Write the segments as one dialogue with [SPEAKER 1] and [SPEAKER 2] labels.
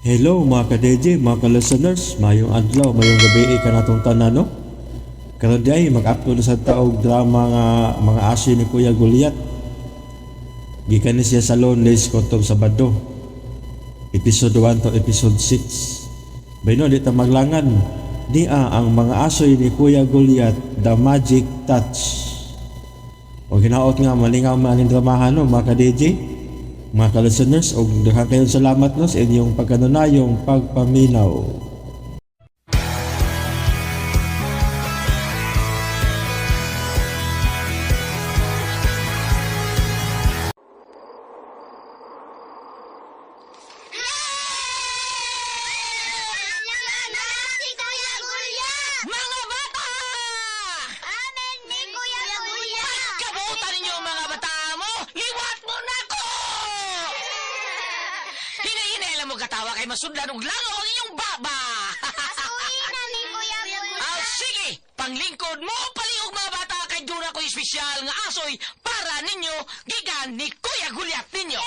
[SPEAKER 1] Hello mga ka-DJ, mga ka-listeners, mayong adlaw, mayong gabi kanatong tanan, no? Karon di ay mag-upload sa taog drama nga Mga Asoy ni Kuya Goliath. Gikan ni siya sa Lunes kotong Sabado. Episode 1 to episode 6. Bayno di ta maglangan. Nia ang Mga Asoy ni Kuya Goliath, The Magic Touch. O hinaot nga malingaw man aning dramahan, no, mga ka-DJ, mga ka-listeners, og daghan kayong salamat, no, sa inyong pagkanunayong pagpaminaw.
[SPEAKER 2] Si Kuya Gulya!
[SPEAKER 3] Mga bata!
[SPEAKER 2] Amen ni Kuya Gulya!
[SPEAKER 3] Kabutan ninyo mga bata mo! Liwat mo na ko! Hinay-hinay lang mo katawa kay masudlan og langaw ang inyong baba!
[SPEAKER 2] Pasuhin na ni Kuya Gulya!
[SPEAKER 3] Ah, sige! Panglingkod mo, palihog mga bata kay dura ko espesyal nga asoy para ninyo gikan ni Kuya Gulyat ninyo.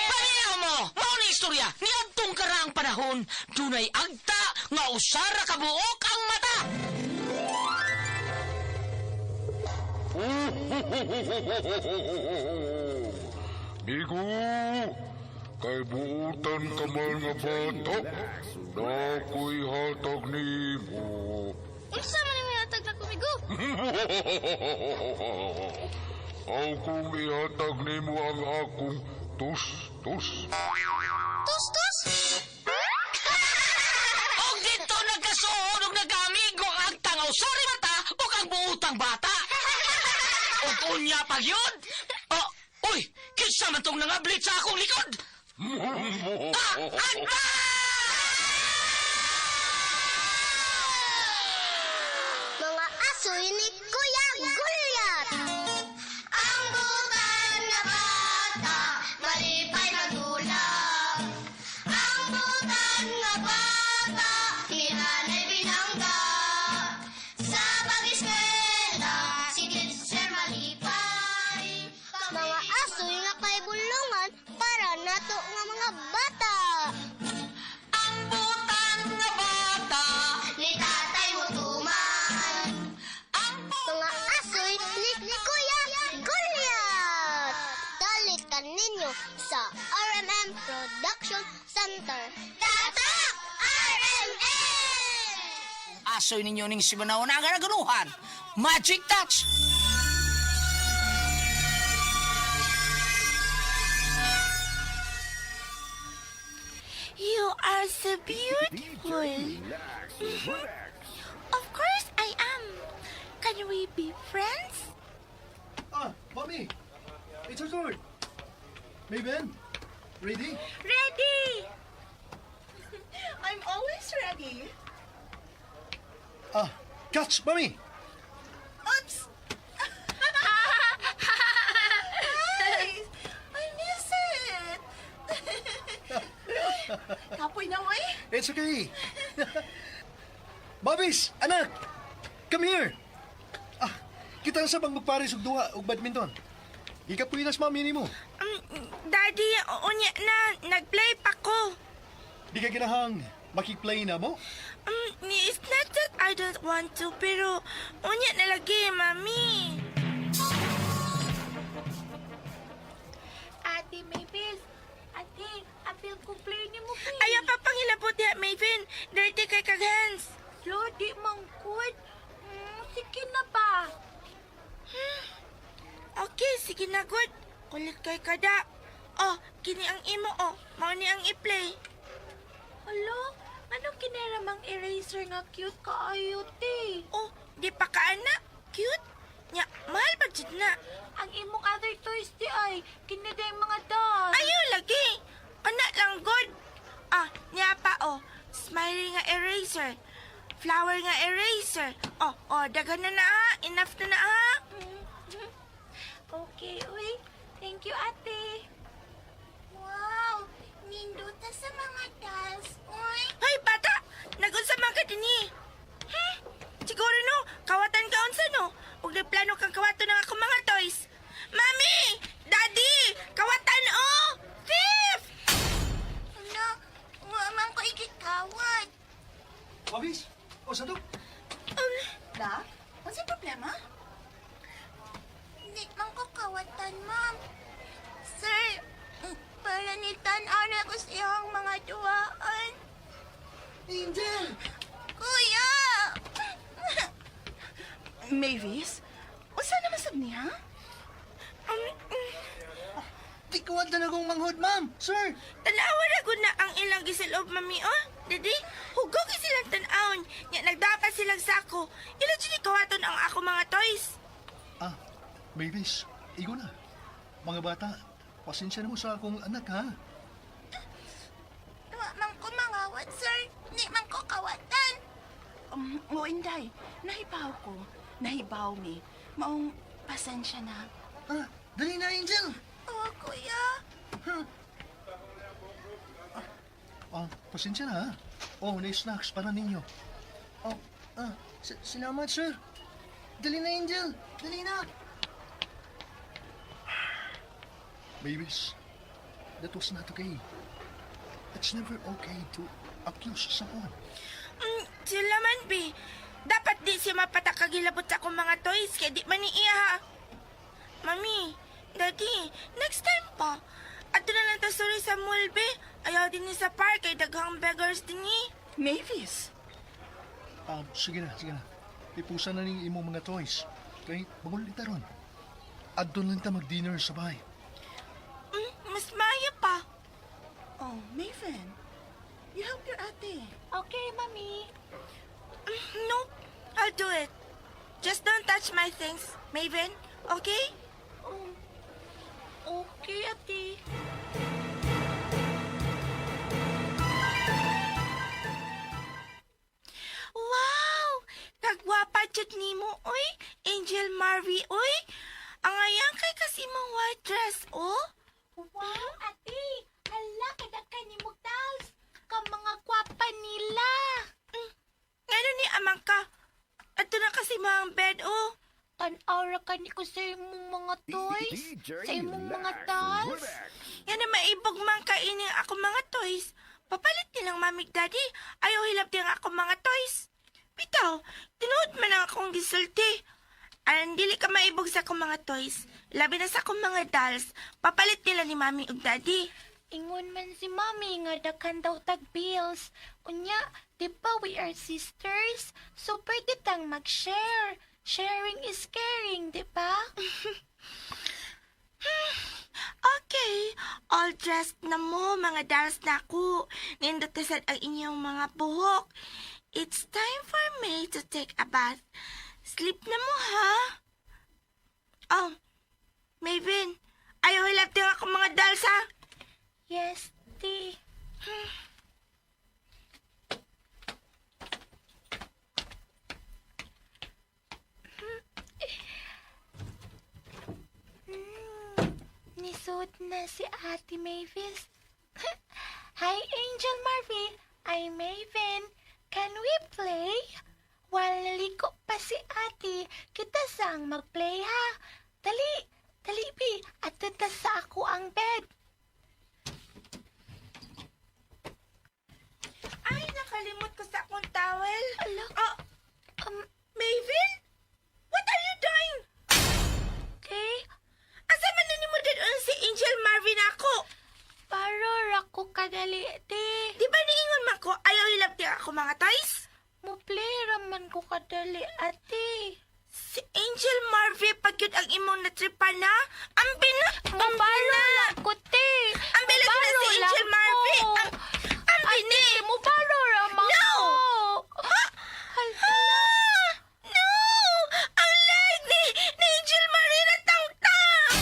[SPEAKER 3] Paminaw mo, mao ni istorya niadtong karaang panahon, dunay agta nga usara ka buok ang mata.
[SPEAKER 4] Migo, kay buutan ka man nga bata, na ako'y hatag nimo.
[SPEAKER 2] Unsa man ang hatag na kumigo?
[SPEAKER 4] Aw kung ihatag nimo ang akong tus-tus.
[SPEAKER 2] Tus tus!
[SPEAKER 3] Og dito nagkasuod og nagkaamigo ang agta nga usara mata ug ang buutang bata. Og unya pa gyud. Oh, uy, kinsa man tong nangablit sa akong likod? Ah, agta!
[SPEAKER 2] Mga asoy ni Kuya Gulyat! Ang butan na bata, malipay magulap. Ang butan nga bata, ni nanay binangga. Sa pag-eskwela, si teacher malipay. Mga asoy nga kay bulungan para nato nga mga bata.
[SPEAKER 3] Ang butang nga bata.
[SPEAKER 2] Ni tatay mo tuman.
[SPEAKER 3] Ang
[SPEAKER 2] Mga asoy ni Kuya Goliath! Dalit ka ninyo sa RMM Production Center. Tatak! RMM!
[SPEAKER 3] Asoy ninyo ning simanaw na nga naganuhan. Magic Touch!
[SPEAKER 5] You are so beautiful. Of course I am. Can we be friends?
[SPEAKER 6] Ah, mommy! It's your turn! Maven, ready?
[SPEAKER 5] Ready! I'm always ready.
[SPEAKER 6] Ah, catch, mommy!
[SPEAKER 5] Oops! I miss it. Kapoy na mo eh.
[SPEAKER 6] It's okay! Bobbies, anak! Come here! Ah, kita sa bang magpares og duha og badminton. Ikapuy na sa mami nimo.
[SPEAKER 5] Daddy, unya na. Nag-play pa ko.
[SPEAKER 6] Di ka ginahang makiplay na mo?
[SPEAKER 5] It's not that I don't want to, pero unya na lagi, mami.
[SPEAKER 7] Ate Mabel, ate, apil ko play ni mo kay.
[SPEAKER 5] Ayaw pa panghilabot diha, Maven. Dirty kay kag hands.
[SPEAKER 7] Lo, di mangkod. Sige na ba?
[SPEAKER 5] Okay, sige na, good. Kulit kay kada. Oh, kini ang imo, oh. Mao ni ang i-play.
[SPEAKER 7] Alo, ano kiniramang eraser nga cute kaayo, te?
[SPEAKER 5] Oh, di pa ka, anak. Cute. Nya, mahal ba jud na?
[SPEAKER 7] Ang imong other toys di ay, kiniday mga dolls.
[SPEAKER 5] Ayaw lagi. Kana lang, good. Ah, niya pa, oh. Smiley nga eraser. Flower nga eraser. Oh, oh, daghan na na, ha. Enough na na, ha.
[SPEAKER 7] Okay, uy. Thank you, ate. Wow, nindota sa mga dolls, uy.
[SPEAKER 5] Hoy, bata! Nagunsa man ka dinhi? Hmm? Siguro no, kawatan ka unsa no. Ug plano kang kawaton ng akong mga toys. Mami! Daddy! Kawatan oh! Thief!
[SPEAKER 7] Ano?
[SPEAKER 6] O, sa to?
[SPEAKER 7] Na? Unsay problema?
[SPEAKER 2] Di man ko kawatan, ma'am. Sir, para ni tan-aw na ko sa iyang mga duwaan.
[SPEAKER 6] Angel!
[SPEAKER 2] Kuya!
[SPEAKER 7] Mavis? Unsa naman sab niya?
[SPEAKER 6] Di ko na akong manghod, ma'am! Sir!
[SPEAKER 5] Tanawa ra gud na ang ilang gisilob, mami, oh. Dadi, hugog kay silang tan-awon. Nya nagdapat silang sako. Ila jud ni kawaton ang ako mga toys.
[SPEAKER 6] Ah, Mavis, igo na. Mga bata, pasensya na mo sa akong anak, ha?
[SPEAKER 2] Wa man ko mangawat, sir. Di man ko kawatan.
[SPEAKER 7] O Inday, nahibaw ko. Nahibaw mi. Maong pasensya na.
[SPEAKER 6] Ah, dali na, Angel!
[SPEAKER 2] Oh, kuya.
[SPEAKER 6] Ah, pasensya na, ha? Oh, na snacks para ninyo. Oh, ah, salamat, sir. Dali na, Angel! Dali na! Babies, that was not okay. It's never okay to accuse someone.
[SPEAKER 5] Sila man, bi. Dapat di siya mapatakagilabot sa akong mga toys kay di man ni iya, ha. Mami, Daddy, next time pa. Ato na lang ta sorry sa mall, bi. Ayaw din ni sa park kay daghang beggars din ni.
[SPEAKER 7] Mavis?
[SPEAKER 6] Ah, sige na, sige na. Ipusan na ning imong mga toys. Kay, bangulit ta ron. Adto lang ta mag-dinner sa bahay.
[SPEAKER 5] Mas maya pa.
[SPEAKER 7] Oh, Maven. You help your ate.
[SPEAKER 2] Okay, mami.
[SPEAKER 5] Nope, I'll do it. Just don't touch my things, Maven. Okay?
[SPEAKER 2] Oh, okay, ate.
[SPEAKER 5] Wow! Kagwapa jud nimo, oy. Angel Marvy, oy. Ang ayang kay kasi mong white dress, oh.
[SPEAKER 2] Wow, ate. Hala, kadaghan ni mo dolls. Ka mga kwapa nila.
[SPEAKER 5] Ngano ni amang ka? Ato na kasi mo ang bed, oh.
[SPEAKER 2] Tan-aw ra ka ni ko sa imong mga toys, sa imong mga dolls.
[SPEAKER 5] Yan na maibog man kainin ako mga toys. Papalit nilang mami daddy. Ayaw hilap din ako mga toys. Bitaw, tinuod man ang akong gisulti. Ang dili ka maibog sa akong mga toys. Labi na sa akong mga dolls. Papalit nila ni mami ug daddy.
[SPEAKER 2] Ingon man si mami nga daghan daw tag bills. Unya, di ba we are sisters? So pwede tang mag-share. Sharing is caring, di ba?
[SPEAKER 5] Okay, all dressed na mo, mga dolls na ako. Nindot na ang inyong mga buhok. It's time for me to take a bath. Sleep na mo, ha? Oh, Maven, ayaw hilap din ako mga dolls, ha?
[SPEAKER 2] Yes, di. Nisuot na si Ate Mavis. Hi, Angel Marvy. I'm Maven. Can we play? While naliko pa si Ate, kita sang mag-play ha. Dali, dali bi. At ta sa ako ang bed.
[SPEAKER 5] Ay, nakalimot ko sa akong towel.
[SPEAKER 2] Ala.
[SPEAKER 5] Oh, Maven? What are you doing?
[SPEAKER 2] Okay?
[SPEAKER 5] Asa man na nimo dad-on si Angel Marvin ako?
[SPEAKER 2] Paro ra ko kadali, te.
[SPEAKER 5] Di ba niingon man ko, ayaw hilap din ako mga toys?
[SPEAKER 2] Mo-play raman ko kadali, ate.
[SPEAKER 5] Si Angel Marvy pagyud ang imong natripan na. Ang bina, ang
[SPEAKER 2] Mabalo
[SPEAKER 5] bina.
[SPEAKER 2] lang ko, te.
[SPEAKER 5] Ang bilag na
[SPEAKER 2] Mabalo
[SPEAKER 5] si Angel
[SPEAKER 2] lang
[SPEAKER 5] Marvy.
[SPEAKER 2] ko.
[SPEAKER 5] Ang
[SPEAKER 2] Ate,
[SPEAKER 5] bini.
[SPEAKER 2] mubalo raman
[SPEAKER 5] No!
[SPEAKER 2] ko.
[SPEAKER 5] Ha?
[SPEAKER 2] Hala.
[SPEAKER 5] Ah! No! Ang leg ni Angel Marie na tangtang.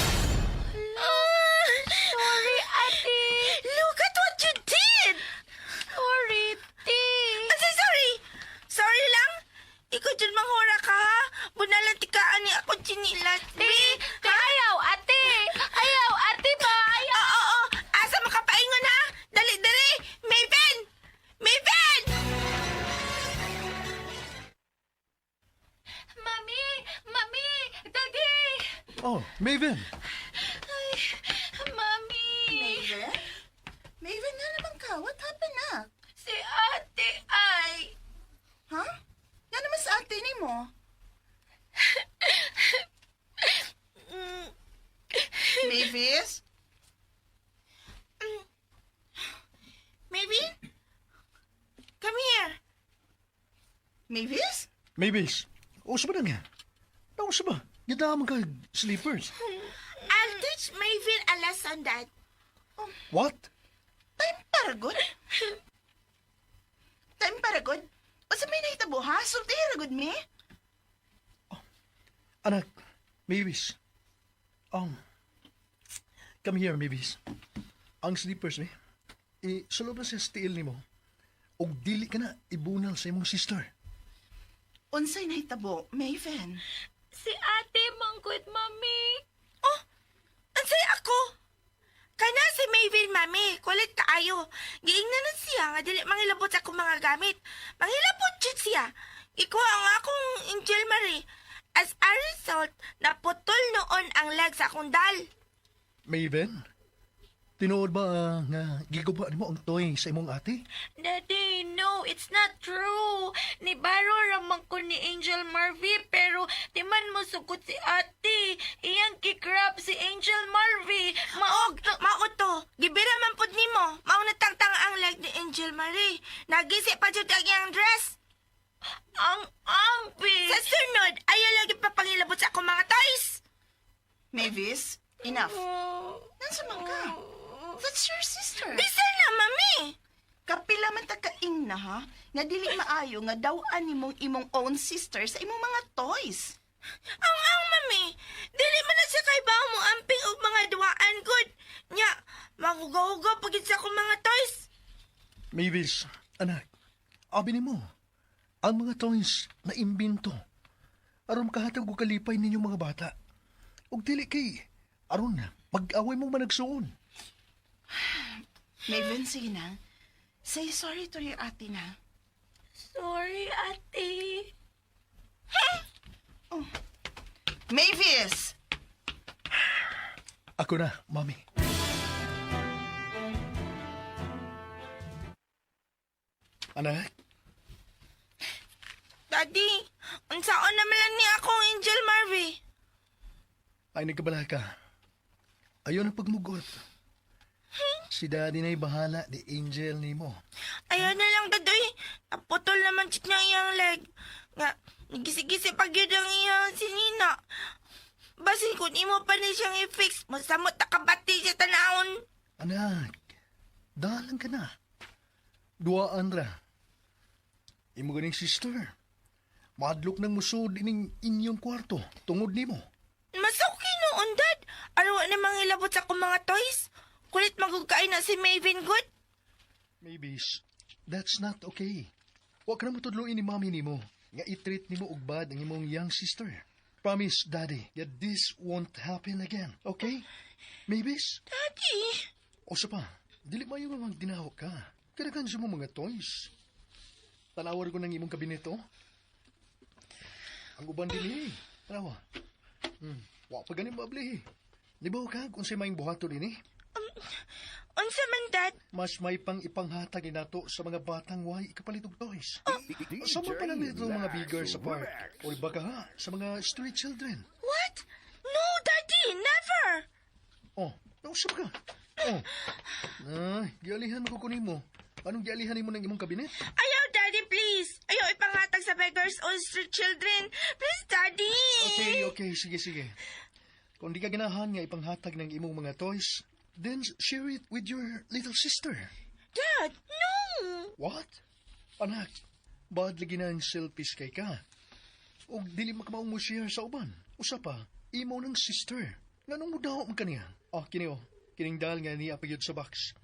[SPEAKER 5] Ah!
[SPEAKER 2] Sorry, ate.
[SPEAKER 5] Look at what you did!
[SPEAKER 2] Sorry, te.
[SPEAKER 5] Asa, sorry! Sorry lang. Ikaw dyan manghura ka, ha? Bunalan tikaan ni ako chinilas.
[SPEAKER 2] Te, te, ayaw, ate. Ayaw, ate ba? Ayaw.
[SPEAKER 5] Oo, oo, oo. Asa makapaingon, ha? Dali, dali! Maven! Maven!
[SPEAKER 2] Mami, mami, daddy.
[SPEAKER 6] Oh, Maven!
[SPEAKER 2] Ay, mami.
[SPEAKER 7] Maven? Maven, nga naman ka. What happened na?
[SPEAKER 5] Si ate ay...
[SPEAKER 7] Huh?
[SPEAKER 8] Mavis?
[SPEAKER 6] Mavis, usa ba na nga? Nausa ba? Ganda man kag slippers.
[SPEAKER 5] I'll teach Maven a lesson, Dad.
[SPEAKER 6] What?
[SPEAKER 8] Time para good? Time para good? Unsa may nahitabo ha? Sulti ra gud mi?
[SPEAKER 6] Anak, Mavis. Come here, Mavis. Ang slippers ni, isulob na sa tiil nimo. Og dili ka na ibunal sa imong sister.
[SPEAKER 8] Unsay nahitabo, Maven?
[SPEAKER 2] Si ate, mangkot, mami.
[SPEAKER 5] Oh, unsay ako? Kana si Maven, mami. Kulit kaayo. Giingnan na siya nga dili mangilabot sa akong mga gamit. Mangilabot jud siya. Ikuha ang akong Angel Marie. As a result, naputol noon ang leg sa akong doll.
[SPEAKER 6] Maven, tinuod ba nga giguba nimo ang toy sa imong ate?
[SPEAKER 2] Daddy, no, it's not true. Ni baro ramang ko ni Angel Marvy, pero di man mo sugot si ate. Iyang kikrap si Angel Marvy. Maog,
[SPEAKER 5] Mao to, gibira man pud nimo. Mao na tangtang ang leg ni Angel Marie. Nagisi pa jud ang iyang dress.
[SPEAKER 2] Ang angpi.
[SPEAKER 5] Sa sunod, ayaw lagi pa pangilabot sa akong mga toys.
[SPEAKER 8] Mavis, enough. Nansa man ka? That's your sister.
[SPEAKER 5] Bisan na, mami.
[SPEAKER 8] Kapila man ta kaing na ha, nga dili maayo nga daw-an nimong imong own sister sa imong mga toys.
[SPEAKER 5] Ang mami. Dili man na siya kay bawo mo amping og mga duwaan gud. Nya, magugaw-ugaw pagid sa akong mga toys.
[SPEAKER 6] Mavis, anak, abi nimo, ang mga toys na imbento. Aron makahatag og kalipay ninyong mga bata. Og dili kay aron mag-away mong managsuon.
[SPEAKER 8] Maven, sige na. Say sorry to your ate na.
[SPEAKER 2] Sorry, ate.
[SPEAKER 8] Mavis!
[SPEAKER 6] Ako na, mami. Anak,
[SPEAKER 5] Daddy, unsaon naman lang ni akong Angel Marvy?
[SPEAKER 6] Ay nagkabala ka. Ayaw na pagmugot. Si daddy na'y bahala, di angel ni mo.
[SPEAKER 5] Ayaw na lang, dadoy. Naputol naman jud niya iyang leg. Nga, nagisi-gisi pag yun ang iyang sinina. Basin kung imo pa ni siyang i-fix, masamot na kabati siya tanahon.
[SPEAKER 6] Anak, dalang ka na. Duaan ra. Imo ganing sister. Madlok ng musod ining inyong kwarto tungod nimo.
[SPEAKER 5] Mas okay noon, Dad. Araw na mangilabot sa akong mga toys. Kulit magugkain na si Maven Good.
[SPEAKER 6] Maybes, that's not okay. Wa ka na motudloin ni mami nimo nga i-treat nimo og bad ang imong young sister. Promise, Daddy, that this won't happen again. Okay? Maybes?
[SPEAKER 5] Daddy!
[SPEAKER 6] O sa pa, dili mayo nga magdinaho ka. Kadagan sa mo mga toys. Tanawar ko ng imong kabinet, oh. Ang uban dinhi. Tanawa. Wa pa gani maabli. Nibaw ka kung say maing buhaton ini?
[SPEAKER 5] Unsa man, Dad?
[SPEAKER 6] Mas may pang ipanghatag ni nato sa mga batang way ikapalit og toys. Sa mga pa lang nito mga bigger sa park o baka ha, sa mga street children.
[SPEAKER 5] What? No, Daddy! Never!
[SPEAKER 6] Oh, nausap ka. Oh. Ay, gialihan ko kunin mo. Anong gialihan nimo ng imong kabinet?
[SPEAKER 5] Ayaw, Daddy, please! Ayaw ipanghatag sa beggars or street children. Please, Daddy!
[SPEAKER 6] Okay, okay, sige, sige. Kung di ka ganahan nga ipanghatag ng imong mga toys, then share it with your little sister.
[SPEAKER 5] Dad, no!
[SPEAKER 6] What? Anak, bad lagi na ang selfish kay ka. Og dili makamaong mo share sa uban. Usa pa, imo ng sister. Nganong mo daw man kaniya? Ah, kini oh. Kining doll nga niya pagyud sa box.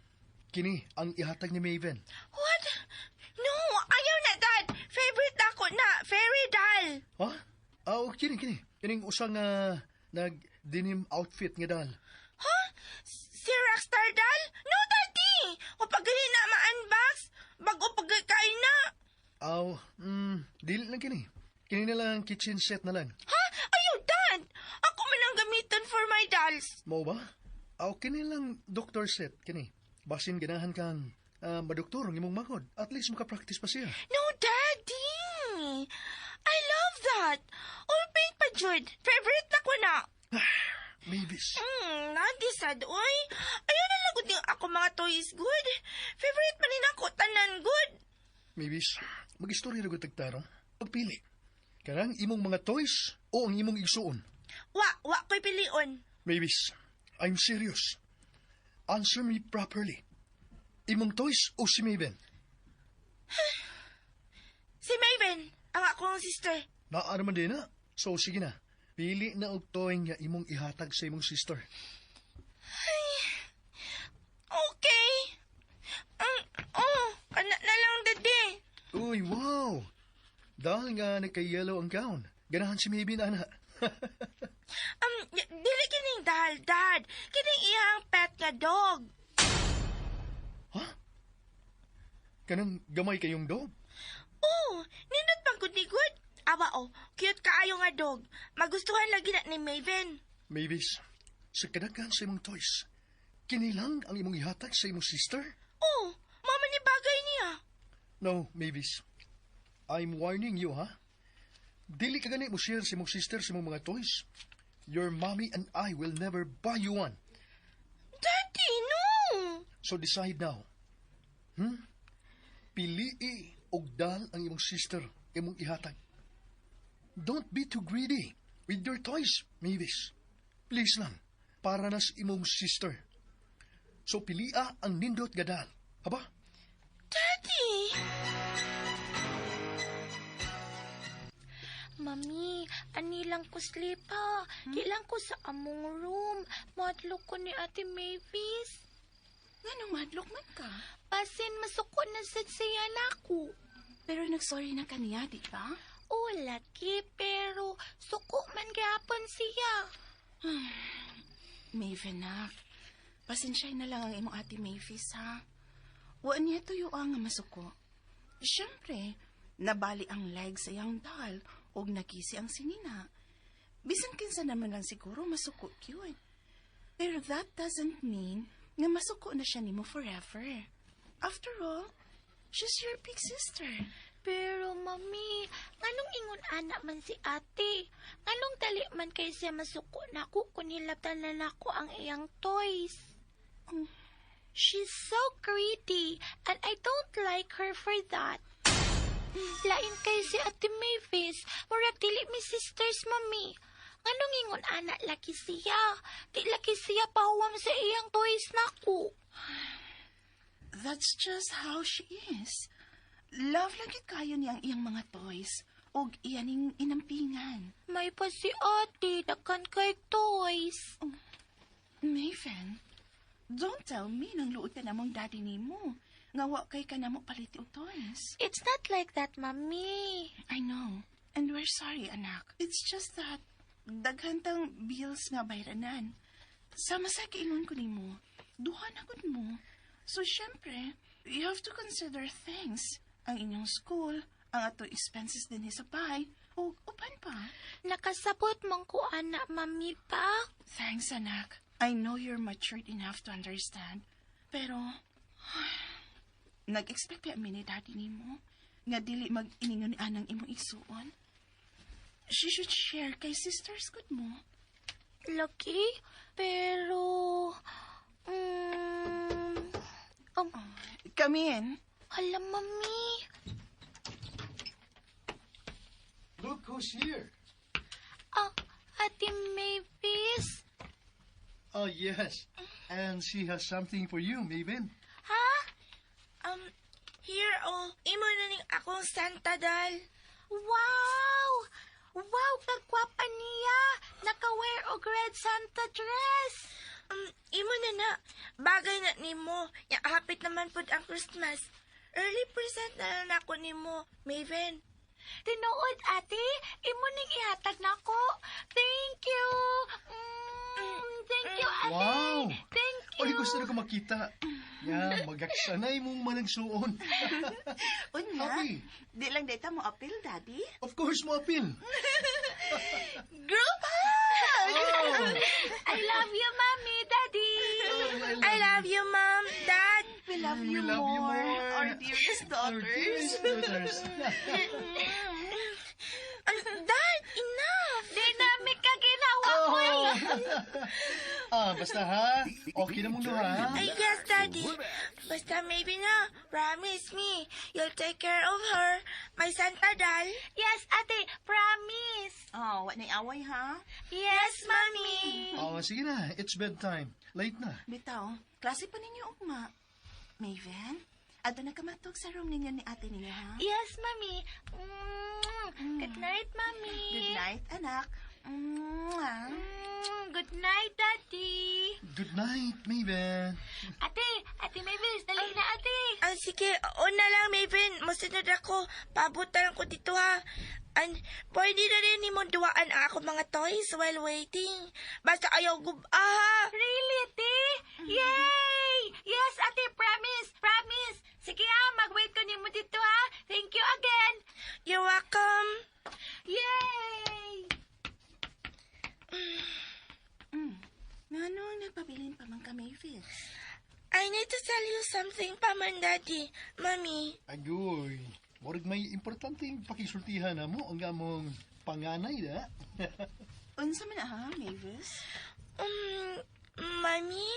[SPEAKER 6] Kini ang ihatag ni Maven.
[SPEAKER 5] What? No, ayaw na, Dad! Favorite na ako na! Fairy doll!
[SPEAKER 6] Ha? Ah, oh, kini kini. Kining usang nag denim outfit nga doll.
[SPEAKER 5] Huh? Si Rockstar doll? No, Daddy! O pag gani na ma-unbox, bago pagkain na.
[SPEAKER 6] Aw, dili lang kini. Kini na lang kitchen set na lang.
[SPEAKER 5] Ha? Ayaw, Dad! Ako man ang gamiton for my dolls.
[SPEAKER 6] Mao ba? Aw, kini lang doctor set kini. Basin ganahan kang madoktor ang imong magod. At least makapractice pa siya.
[SPEAKER 5] No, Daddy! I love that! All pink pa, Jude. Favorite na ko na.
[SPEAKER 6] Mavis.
[SPEAKER 5] Nadi sad, oy. Ayaw na lang gud ako mga toys, good. Favorite man ni ako, tanan, good.
[SPEAKER 6] Mavis, mag-istorya na gud tagtarong. pili? Kanang imong mga toys o ang imong igsuon?
[SPEAKER 5] Wa, wa ko'y pilion.
[SPEAKER 6] Mavis, I'm serious. Answer me properly. Imong toys o si Maven?
[SPEAKER 5] Si Maven, ang akong sister.
[SPEAKER 6] Naa naman din na. So sige na. Pili na og toy nga imong ihatag sa imong sister.
[SPEAKER 5] Okay. Oh, kana na lang, Daddy.
[SPEAKER 6] Uy, wow! Dahil nga nagka-yellow ang gown. Ganahan si Maven, ana.
[SPEAKER 5] Dili kining doll, Dad. Kining iyang pet nga dog.
[SPEAKER 6] Ha? Kanang gamay kayong dog?
[SPEAKER 5] Oh, nindot pang gud ni good. Awa oh, cute kaayo nga dog. Magustuhan lagi na ni Maven.
[SPEAKER 6] Mavis, sa kadaghan sa imong toys, kinilang ang imong ihatag sa imong sister?
[SPEAKER 5] Oh, mama ni bagay niya.
[SPEAKER 6] No, Mavis. I'm warning you, ha? Dili ka gani mo share sa imong sister sa imong mga toys. Your mommy and I will never buy you one.
[SPEAKER 5] Daddy, no.
[SPEAKER 6] So decide now. Pilii og doll ang imong sister imong ihatag. Don't be too greedy with your toys, Mavis. Please lang, para na sa imong sister. So pilia ang nindot nga doll. Aba?
[SPEAKER 5] Daddy.
[SPEAKER 2] Mami, ani lang ko sleep ha. Di lang ko sa among room. Madlok ko ni Ate Mavis.
[SPEAKER 8] Nganong madlok man ka?
[SPEAKER 2] Basin masuko na sad siya nako.
[SPEAKER 8] Pero nagsorry na kaniya, di ba?
[SPEAKER 2] O lagi, pero suko man gihapon siya.
[SPEAKER 8] Maven, nak. Pasensya na lang ang imong ate Mavis, ha? Wa niya tuyo ang nga masuko. Siyempre, nabali ang leg sa iyang doll og nakisi ang sinina. Bisan kinsa naman lang siguro masuko yun. Pero that doesn't mean nga masuko na siya nimo forever. After all, she's your big sister.
[SPEAKER 2] Pero mami, nganong ingon ana man si ate? Nganong dali man kay siya masuko nako kung hilabtan na nako ang iyang toys? She's so greedy and I don't like her for that. Lain kay si Ate Mavis, murag dili mi sisters, mami. Nganong ingon ana laki siya? Di laki siya pahuwam sa iyang toys nako.
[SPEAKER 8] That's just how she is. Love lagi kayo niya ang iyang mga toys og iyaning inampingan.
[SPEAKER 2] May pa si ate, daghan kay toys.
[SPEAKER 8] Maven, don't tell me nang luot ka namong daddy nimo. Nga wa kay ka namo palit og toys.
[SPEAKER 2] It's not like that, mami.
[SPEAKER 8] I know. And we're sorry, anak. It's just that daghan tang bills nga bayranan. Sama sa kiingon ko nimo, duha na gud mo. So syempre, you have to consider things. Ang inyong school, ang ato expenses din sa bahay, ug uban pa.
[SPEAKER 2] Nakasabot man ko ana, mami pa.
[SPEAKER 8] Thanks, anak. I know you're matured enough to understand. Pero, nag-expect pa mi ni daddy nimo nga dili mag-iningon ni anang imong igsuon. She should share kay sisters gud mo.
[SPEAKER 2] Laki, pero
[SPEAKER 8] Come in.
[SPEAKER 2] Hala, mami.
[SPEAKER 6] Look who's here.
[SPEAKER 2] Ah, Ate Mavis.
[SPEAKER 6] Oh, yes. And she has something for you, Maven.
[SPEAKER 2] Ha?
[SPEAKER 5] Here oh, imo na ning akong Santa doll.
[SPEAKER 2] Wow! Wow, kagwapa niya. Naka-wear og red Santa dress.
[SPEAKER 5] Imo na na. Bagay na nimo. Ya, hapit naman pud ang Christmas. Early present na lang nako nimo, Maven.
[SPEAKER 2] Tinuod, ate. Imo ning ihatag nako. Thank you. Thank you, ate.
[SPEAKER 6] Wow!
[SPEAKER 2] Thank you.
[SPEAKER 6] Oy, gusto na ko makita. Ya, magaksanay mong managsuon.
[SPEAKER 8] Unya,
[SPEAKER 6] Happy.
[SPEAKER 8] di lang data mo appeal, daddy.
[SPEAKER 6] Of course, mo appeal.
[SPEAKER 8] Group hug!
[SPEAKER 6] Oh,
[SPEAKER 2] I love you, mommy, daddy.
[SPEAKER 5] I love you, Mom, Dad.
[SPEAKER 8] We love
[SPEAKER 6] We
[SPEAKER 8] you,
[SPEAKER 6] love
[SPEAKER 8] more,
[SPEAKER 6] you more.
[SPEAKER 8] our dearest
[SPEAKER 6] Our
[SPEAKER 8] daughters.
[SPEAKER 6] dearest daughters.
[SPEAKER 5] Dad, enough.
[SPEAKER 2] Di namin ka ginawa ko.
[SPEAKER 6] Oh. Ah, basta ha. Okay na mong ha.
[SPEAKER 5] Ay, yes, Daddy. Basta maybe na, promise me, you'll take care of her. My Santa doll.
[SPEAKER 2] Yes, ate, promise.
[SPEAKER 8] Oh, wa na'y away ha?
[SPEAKER 2] Yes, mommy.
[SPEAKER 6] Oh, sige na. It's bedtime. Late na.
[SPEAKER 8] Bitaw, klase pa ninyo ugma. Maven, adto na ka matug sa room ninyo ni ate ninyo ha?
[SPEAKER 2] Yes, mommy. Good night, mommy.
[SPEAKER 8] Good night, anak. Mwah.
[SPEAKER 2] Good night, Daddy.
[SPEAKER 6] Good night, Maven.
[SPEAKER 2] Ate, Ate Mavis, dali na, ate.
[SPEAKER 5] Ah, sige, una lang, Maven. Masunod ako. Pabutan ko dito, ha. And, pwede na rin nimong duwaan ang ako mga toys while waiting. Basta ayaw gub-a, ha.
[SPEAKER 2] Really, ate? Yay! Yes, ate, promise, promise. Sige ah, mag-wait ko nimo dito ha. Thank you again.
[SPEAKER 5] You're welcome.
[SPEAKER 2] Yay!
[SPEAKER 8] Ngano, nagpabilin pa man ka, Mavis?
[SPEAKER 5] I need to tell you something pa man, Daddy. Mommy.
[SPEAKER 6] Agoy. Murag may importanteng pakisultihan na mo ang among panganay na.
[SPEAKER 8] Unsa man ha, Mavis?
[SPEAKER 5] Mommy?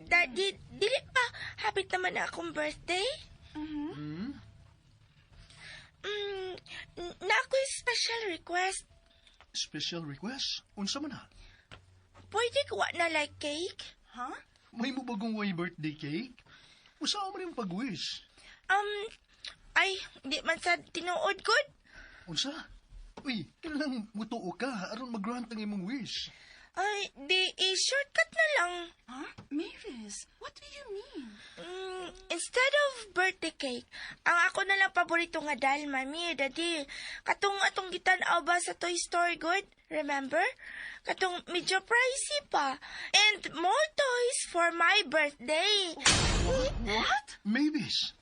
[SPEAKER 5] Daddy, dili pa hapit naman na akong birthday?
[SPEAKER 6] Hmm?
[SPEAKER 5] Na ako'y special request.
[SPEAKER 6] Special request? Unsa man na?
[SPEAKER 5] Pwede kuha na like cake?
[SPEAKER 8] Ha?
[SPEAKER 6] May mo bagong way birthday cake? Usa man yung pag-wish?
[SPEAKER 5] Ay, di man sa tinuod good.
[SPEAKER 6] Unsa? Uy, kailangan mutuo ka aron mag-grant ang imong wish.
[SPEAKER 5] Ay, di, i-shortcut na lang.
[SPEAKER 8] Ha? Mavis, what do you mean?
[SPEAKER 5] Instead of birthday cake, ang ako na lang paborito nga doll, Mami, Daddy. Katong atong gitan-aw ba sa toy store, good? Remember? Katong medyo pricey pa. And more toys for my birthday.
[SPEAKER 8] What?
[SPEAKER 6] Mavis,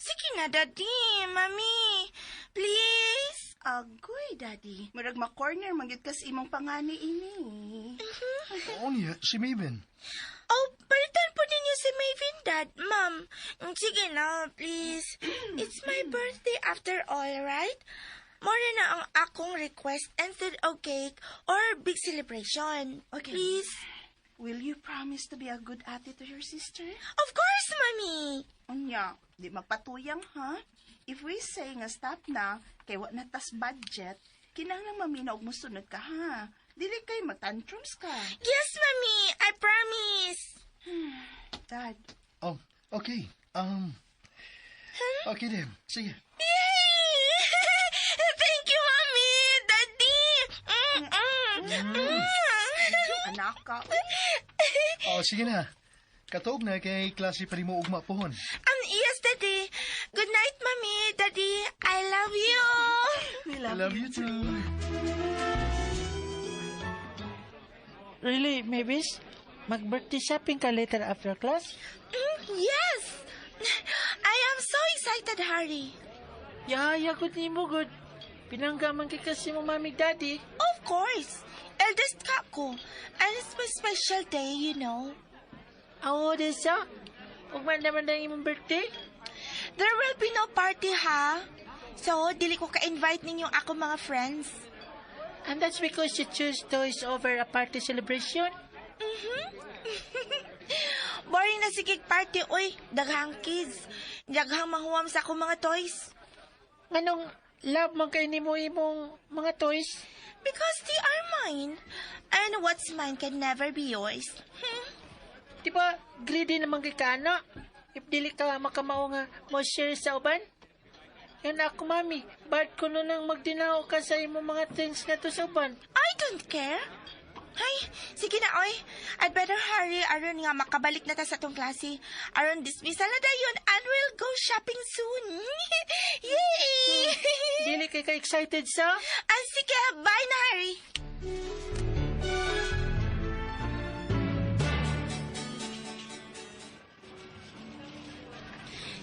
[SPEAKER 5] Sige na, Daddy, Mami. Please.
[SPEAKER 8] Agoy, Daddy. Murag ma-corner man gyud kas imong pangani ini.
[SPEAKER 6] Oo niya, si Maven.
[SPEAKER 5] Oh, palitan po ninyo si Maven, Dad. Ma'am, sige na, please. It's my birthday after all, right? More na ang akong request instead of cake or big celebration.
[SPEAKER 8] Okay.
[SPEAKER 5] Please.
[SPEAKER 8] Will you promise to be a good ate to your sister?
[SPEAKER 5] Of course, Mommy.
[SPEAKER 8] Unya, di magpatuyang ha? If we say nga stop na, kay wa na tas budget, kinahanglan maminaw og mosunod ka ha. Dili kay magtantrums ka.
[SPEAKER 5] Yes, Mommy. I promise.
[SPEAKER 8] Dad,
[SPEAKER 6] Oh, okay. Okay then. Sige.
[SPEAKER 5] Yay! Thank you, Mommy. Daddy.
[SPEAKER 8] Anak ka.
[SPEAKER 6] Oh, sige na. Katog na kay klase pa mo ugma pohon.
[SPEAKER 5] Yes, Daddy. Good night, Mommy. Daddy, I love you.
[SPEAKER 8] We
[SPEAKER 6] I love you too.
[SPEAKER 9] Really, Mavis? Mag-birthday shopping ka later after class?
[SPEAKER 5] Yes. I am so excited, Harry.
[SPEAKER 9] Yeah, good nimo, good. Pinangga man kay kasi mo mami daddy.
[SPEAKER 5] Of course. Eldest ka ko. And it's my special day.
[SPEAKER 9] Awo, desa. Ugma naman na imong birthday.
[SPEAKER 5] There will be no party, ha? So, dili ko ka-invite ninyo ako mga friends.
[SPEAKER 9] And that's because you choose toys over a party celebration?
[SPEAKER 5] Boring na sige party, uy. Daghang kids. Daghang mahuwam sa akong mga toys.
[SPEAKER 9] Nganong love man kay nimo imong mga toys?
[SPEAKER 5] Because they are mine. And what's mine can never be yours.
[SPEAKER 9] Di ba, greedy naman kay ka, ana? If dili ka makamao nga mo share sa uban? Yan ako, mami. Bad ko na nang magdinaw ka sa imong mga things na to sa uban.
[SPEAKER 5] I don't care. Ay, sige na, oy. I'd better hurry aron nga makabalik na ta sa atong klase. Aron dismissal na dayon and we'll go shopping soon. Yay!
[SPEAKER 9] Dili kay ka excited sa?
[SPEAKER 5] Ah, sige, bye na, Harry.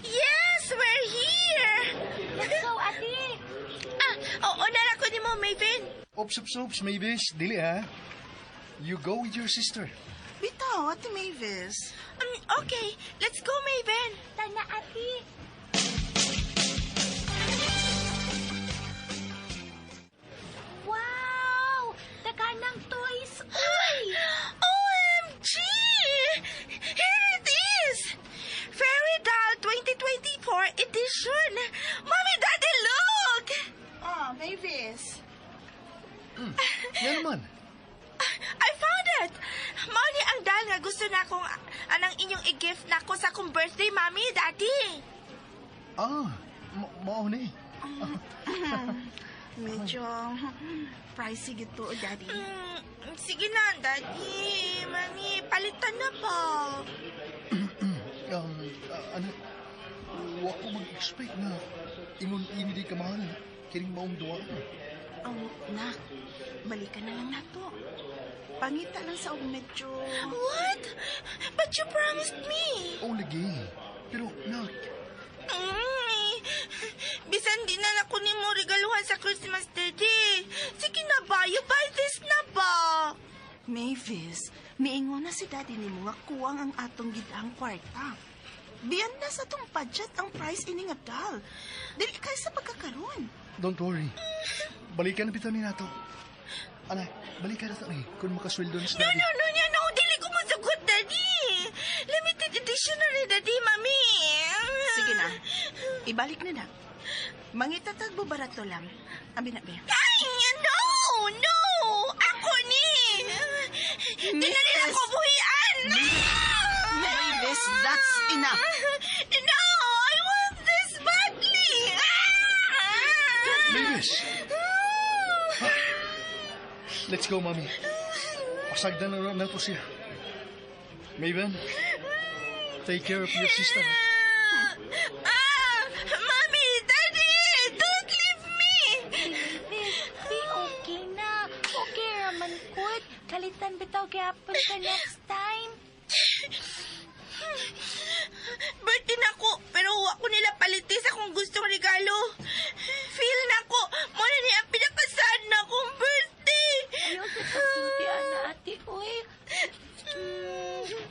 [SPEAKER 5] Yes, we're here!
[SPEAKER 2] Let's go, ate.
[SPEAKER 5] Ah, oo na lang ko ni mo, Maven.
[SPEAKER 6] Oops, oops, oops, Mavis. Dili ha. You go with your sister.
[SPEAKER 8] Bitaw, Ate Mavis.
[SPEAKER 5] Okay, let's go, Maven.
[SPEAKER 2] Tana, ate. Wow! Daganang toys! Uy!
[SPEAKER 5] OMG! Here it is! Fairy
[SPEAKER 6] Nga naman.
[SPEAKER 5] I found it! Mao ni ang doll nga gusto na akong anang inyong i-gift na ako sa akong birthday, Mami, Daddy.
[SPEAKER 6] Ah, mao ni.
[SPEAKER 8] Medyo pricey gito, Daddy.
[SPEAKER 5] Sige na, Daddy. Mami, palitan na ba?
[SPEAKER 6] Anak, wa ko mag-expect na ingon ini di kamahal. Kining maong duwa.
[SPEAKER 8] Oh, nak, balikan na lang nato. Pangita lang sa og medyo...
[SPEAKER 5] What? But you promised me.
[SPEAKER 6] Oh, lagi. Pero, nak,
[SPEAKER 5] Bisan di na nako nimo regaluhan sa Christmas, Daddy. Sige na ba? You buy this na ba?
[SPEAKER 8] Mavis, miingon na si Daddy nimo nga kuwang ang atong gidang kwarta. Biyan na sa tong budget ang price ini nga doll. Dili kay sa pagkakaroon.
[SPEAKER 6] Don't worry. Balikan na bitaw ni nato. Anak, balikan na to ni kung makasweldo na si
[SPEAKER 5] No,
[SPEAKER 6] Daddy.
[SPEAKER 5] no, no, no, no. Dili ko masagot, Daddy. Limited edition na rin, Daddy, Mami.
[SPEAKER 8] Sige na. Ibalik na na. Mangitatag mo barato lang. Abi na, be.
[SPEAKER 5] Ay, no, no. Ako ni. Di na nila ko buhian.
[SPEAKER 8] Mavis, that's enough.
[SPEAKER 5] No, I want this badly.
[SPEAKER 6] Mavis! Let's go, Mami. Pasagdan na na to siya. Maven, take care of your sister.
[SPEAKER 5] Ah, Mommy, Daddy, don't leave me.
[SPEAKER 2] Mavis, be okay na. Okay raman kut. Kalitan bitaw gyapon ka next time.
[SPEAKER 5] Birthday na ko, pero wa ko nila paliti sa kung gustong regalo. Feel na ko, mo na ni ang pinakasad na akong birthday.
[SPEAKER 2] Ayaw sa kasulti, ana, ate, uy.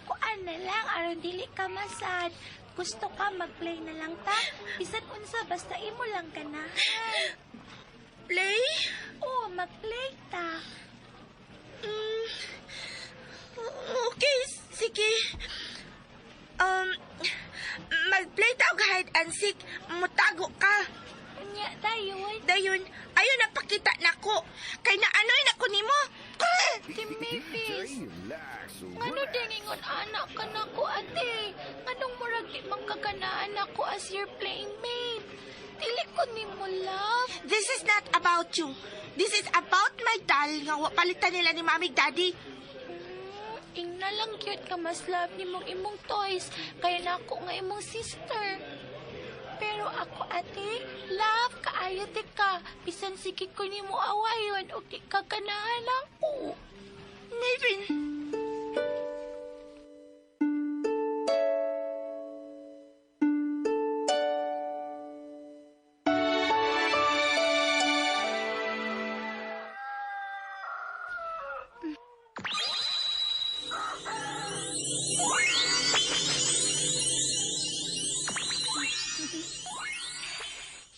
[SPEAKER 2] Kuan na lang, aron dili ka masad. Gusto ka, mag-play na lang ta. Bisan unsa, basta imo lang ganahan.
[SPEAKER 5] Play?
[SPEAKER 2] Oo, mag-play ta.
[SPEAKER 5] Okay, sige. Mag-play ta og hide and seek. Mutago ka.
[SPEAKER 2] Unya, dayon.
[SPEAKER 5] Dayon, ayon napakita nako. Kay naanoy na ko nimo.
[SPEAKER 2] Ate Mavis. Ngano dingingon anak ka na ko, ate? Nganong murag di man kaganaan ako as your playmate? Dili ko nimo love.
[SPEAKER 5] This is not about you. This is about my doll nga wa palitan nila ni Mami Daddy.
[SPEAKER 2] Ingna lang cute ka mas love ni mong imong toys. Kaya na ako nga imong sister. Pero ako, ate, love kaayo ti ka. Bisan sige ko nimo awayon o di ka ganahan ako.
[SPEAKER 5] Maven.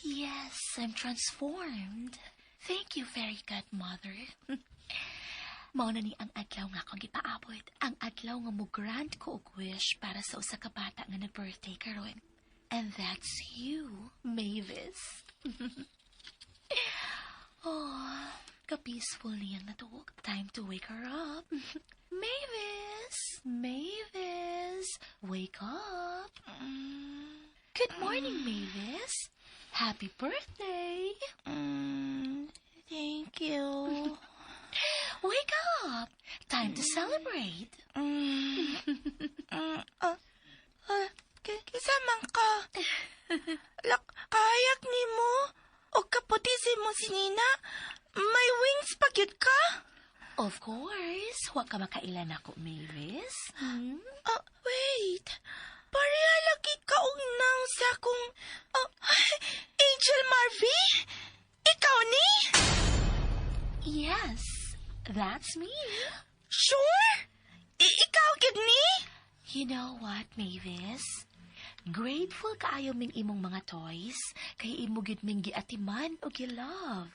[SPEAKER 2] Yes, I'm transformed. Thank you, Fairy Godmother. Mao na ni ang adlaw nga akong gipaabot. Ang adlaw nga mo grant ko og wish para sa usa ka bata nga nag-birthday karon. And that's you, Mavis. Oh, ka-peaceful niyang natuog. Time to wake her up. Mavis! Mavis! Wake up! Good morning, Mavis. Happy birthday!
[SPEAKER 5] Thank you.
[SPEAKER 2] Wake up! Time to celebrate.
[SPEAKER 5] Kinsa man ka? Lak, kahayak nimo? O kaputi si mo si Nina? May wings pa gyud ka?
[SPEAKER 2] Of course. Wa ka makaila nako, Mavis. Hmm?
[SPEAKER 5] Ah, wait. Pareha lagi ka og nang sa akong Angel Marvy? Ikaw ni?
[SPEAKER 2] Yes, that's me.
[SPEAKER 5] Sure? Ikaw gyud ni?
[SPEAKER 2] You know what, Mavis? Grateful kaayo ming imong mga toys kay imo gyud ming giatiman o gi-love.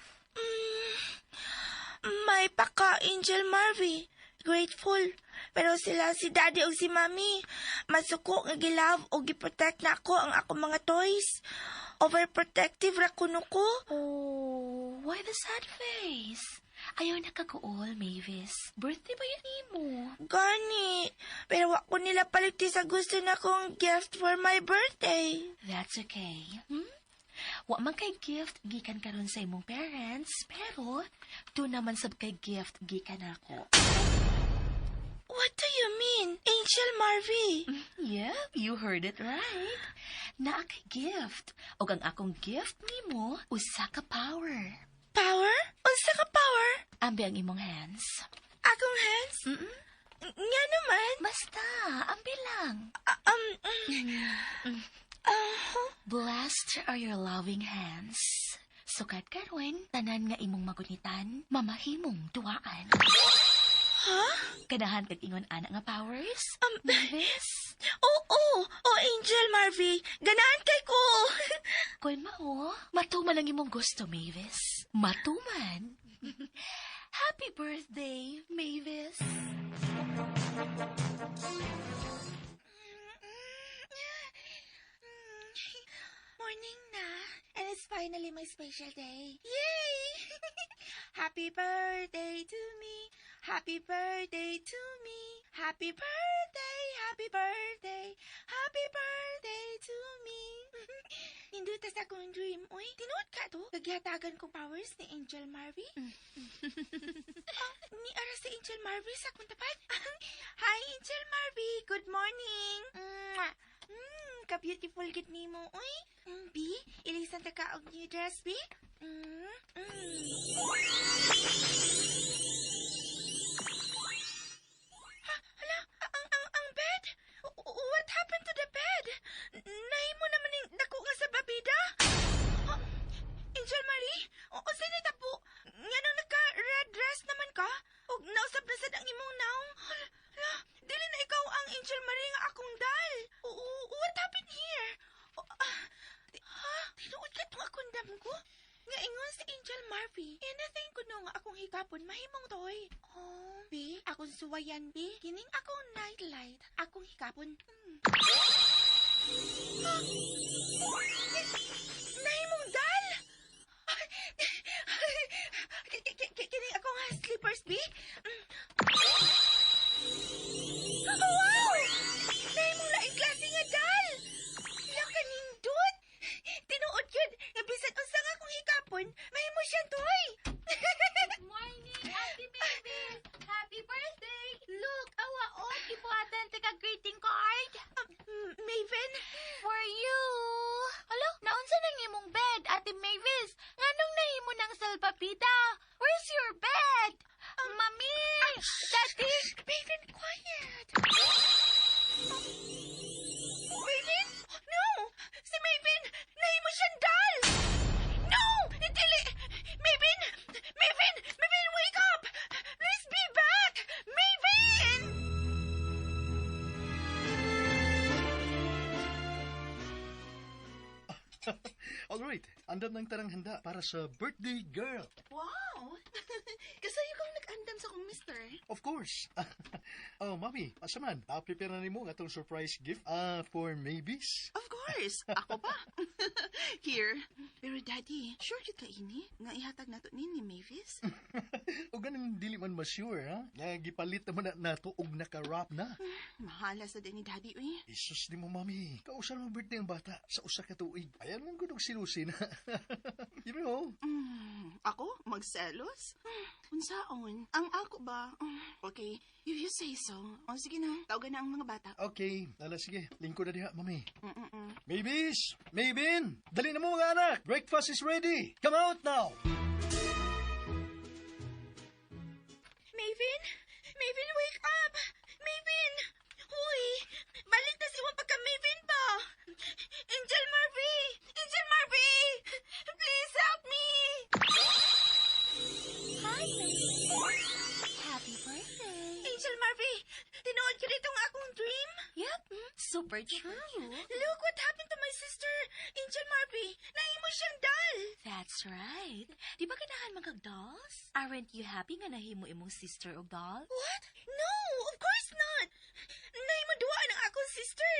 [SPEAKER 5] May paka Angel Marvy. Grateful. Pero sila si Daddy o si Mami, masuko nga gi-love o gi-protect na ako ang akong mga toys. Overprotective ra kuno ko.
[SPEAKER 2] Oh, why the sad face? Ayaw nakakuol, Mavis. Birthday ba yun nimo?
[SPEAKER 5] Gani, pero wa ko nila paliti sa gusto na kong gift for my birthday.
[SPEAKER 2] That's okay. Wa man kay gift gikan karon sa imong parents, pero do naman sab kay gift gikan ako.
[SPEAKER 5] What do you mean, Angel Marvy?
[SPEAKER 2] Yeah, you heard it right. Naa kay gift. Og ang akong gift nimo usa ka power.
[SPEAKER 5] Power? Unsa ka power?
[SPEAKER 2] Ambi ang imong hands.
[SPEAKER 5] Akong hands? Nga naman.
[SPEAKER 2] Basta, ambi lang. Blessed are your loving hands. Sukad karon, tanan nga imong magunitan, mamahimong duwaan.
[SPEAKER 5] Huh?
[SPEAKER 2] Ganahan kag ingon ana nga powers? Mavis?
[SPEAKER 5] Oo, oh, Angel Marvy. Ganahan kay ko.
[SPEAKER 2] Kun mao, matuman ang imong gusto, Mavis. Matuman. Happy birthday, Mavis.
[SPEAKER 5] Morning na, and it's finally my special day. Yay! Happy birthday to me. Happy birthday to me. Happy birthday, happy birthday, happy birthday to me. Nindot sa akong dream. Uy, tinuod ka to? Kaghatagan kong powers ni Angel Marvy? Oh, ni ara si Angel Marvy sa akong tapat. Hi, Angel Marvy. Good morning. Mwah. Ka-beautiful gid nimo. Uy, B, ilisan ta ka og new dress, B. Ha, hala, ang bed? What happened to the bed? Nahimo naman ning dako nga sa babida. Oh, Angel Marie, unsa ni tapo? Nganong naka-red dress naman ka? Og nausab na sad ang imong naong. Hala, hala, dili na ikaw ang Angel Marie nga akong dal. What happened here? Oh, ha? Tinuod ka tong akong damgo? Nga ingon si Angel Marvy, anything kuno nga akong hikapon mahimong toy. Oh, B, akong suwayan, B. Kining akong nightlight, akong hikapon. Ah! Nahimong dal! Kining akong slippers, B. Wow! Nahimong laing klase nga dal! Hala kanindot! Tinuod yun! Nga bisan unsa nga akong hikapon, mahimo siyang toy!
[SPEAKER 7] Good morning, Ate Mavis! Happy birthday! Look, awa oh, ibuhatan ka greeting card.
[SPEAKER 5] Maven?
[SPEAKER 7] For you! Alo, naunsa nang imong bed, Ate Mavis? Nganong nahimo ng salpapida? Where's your bed? Mami! Daddy!
[SPEAKER 5] Maven, quiet! Maven? No! Si Maven! Nahimo siyang dal! No! Dili! Maven! Maven! Maven, wake up! Please be back! Maven!
[SPEAKER 6] Alright, andam ng tarang handa para sa birthday girl.
[SPEAKER 8] Wow! Kasayo kang nag-andam sa kong mister.
[SPEAKER 6] Of course. Oh, mami, asa man? Prepare na nimo ang atong surprise gift for Mavis.
[SPEAKER 8] Of course! Ako pa. Here. Pero Daddy, sure jud ka ini? Nga ihatag nato ni Mavis?
[SPEAKER 6] O ganang dili man ma-sure, ha? Nga gipalit naman na nato og naka-wrap na.
[SPEAKER 8] Mahala sa din ni Daddy, uy.
[SPEAKER 6] Isus di mo, mami. Kausa naman birthday ang bata sa usa ka tuig. Ayan man gud og silusin. You know?
[SPEAKER 8] Ako? Magselos? Unsaon? Ang ako ba? Okay, if you say so. O sige na, tawagan na ang mga bata.
[SPEAKER 6] Okay, lala sige. Lingkod na diha, mami.
[SPEAKER 8] Mm-mm-mm.
[SPEAKER 6] Mavis! Maven! Dali na mo mga anak! Breakfast is ready! Come out now!
[SPEAKER 5] Maven? Maven, wake up! Maven! Huy! Balik na si imong pagka Maven ba? Angel Marvy! Angel Marvy! Please help me!
[SPEAKER 2] Hi, Mavis. Happy birthday.
[SPEAKER 5] Angel Marvy! Tinuod ka dito ang akong dream?
[SPEAKER 2] Yep, super true.
[SPEAKER 5] Look what happened to my sister! Angel Marvy! Nahimo siyang dal!
[SPEAKER 2] That's right. Di ba ganahan man kag dolls? Aren't you happy nga nahimo imong sister og doll?
[SPEAKER 5] What? No! Of course not! Nahimo duwaan ang akong sister!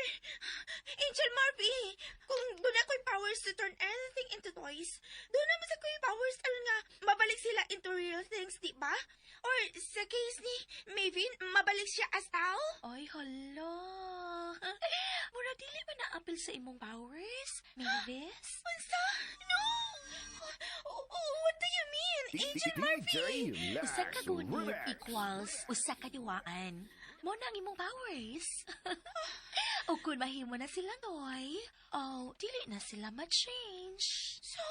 [SPEAKER 5] Angel Marvy, kung duna ko'y powers to turn anything into toys, duna man sad ko'y powers aron nga mabalik sila into real things, di ba? Or sa case ni Maven, mabalik siya as tao?
[SPEAKER 2] Ay, hala. Mura dili ba na apil sa imong powers, Mavis?
[SPEAKER 5] Unsa? No! Oh, what do you mean? Angel Murphy!
[SPEAKER 2] Usa ka gunit equals usa ka diwaan. Mao na ang imong powers. O kung mahimo na sila toy, oh, dili na sila ma-change.
[SPEAKER 5] So,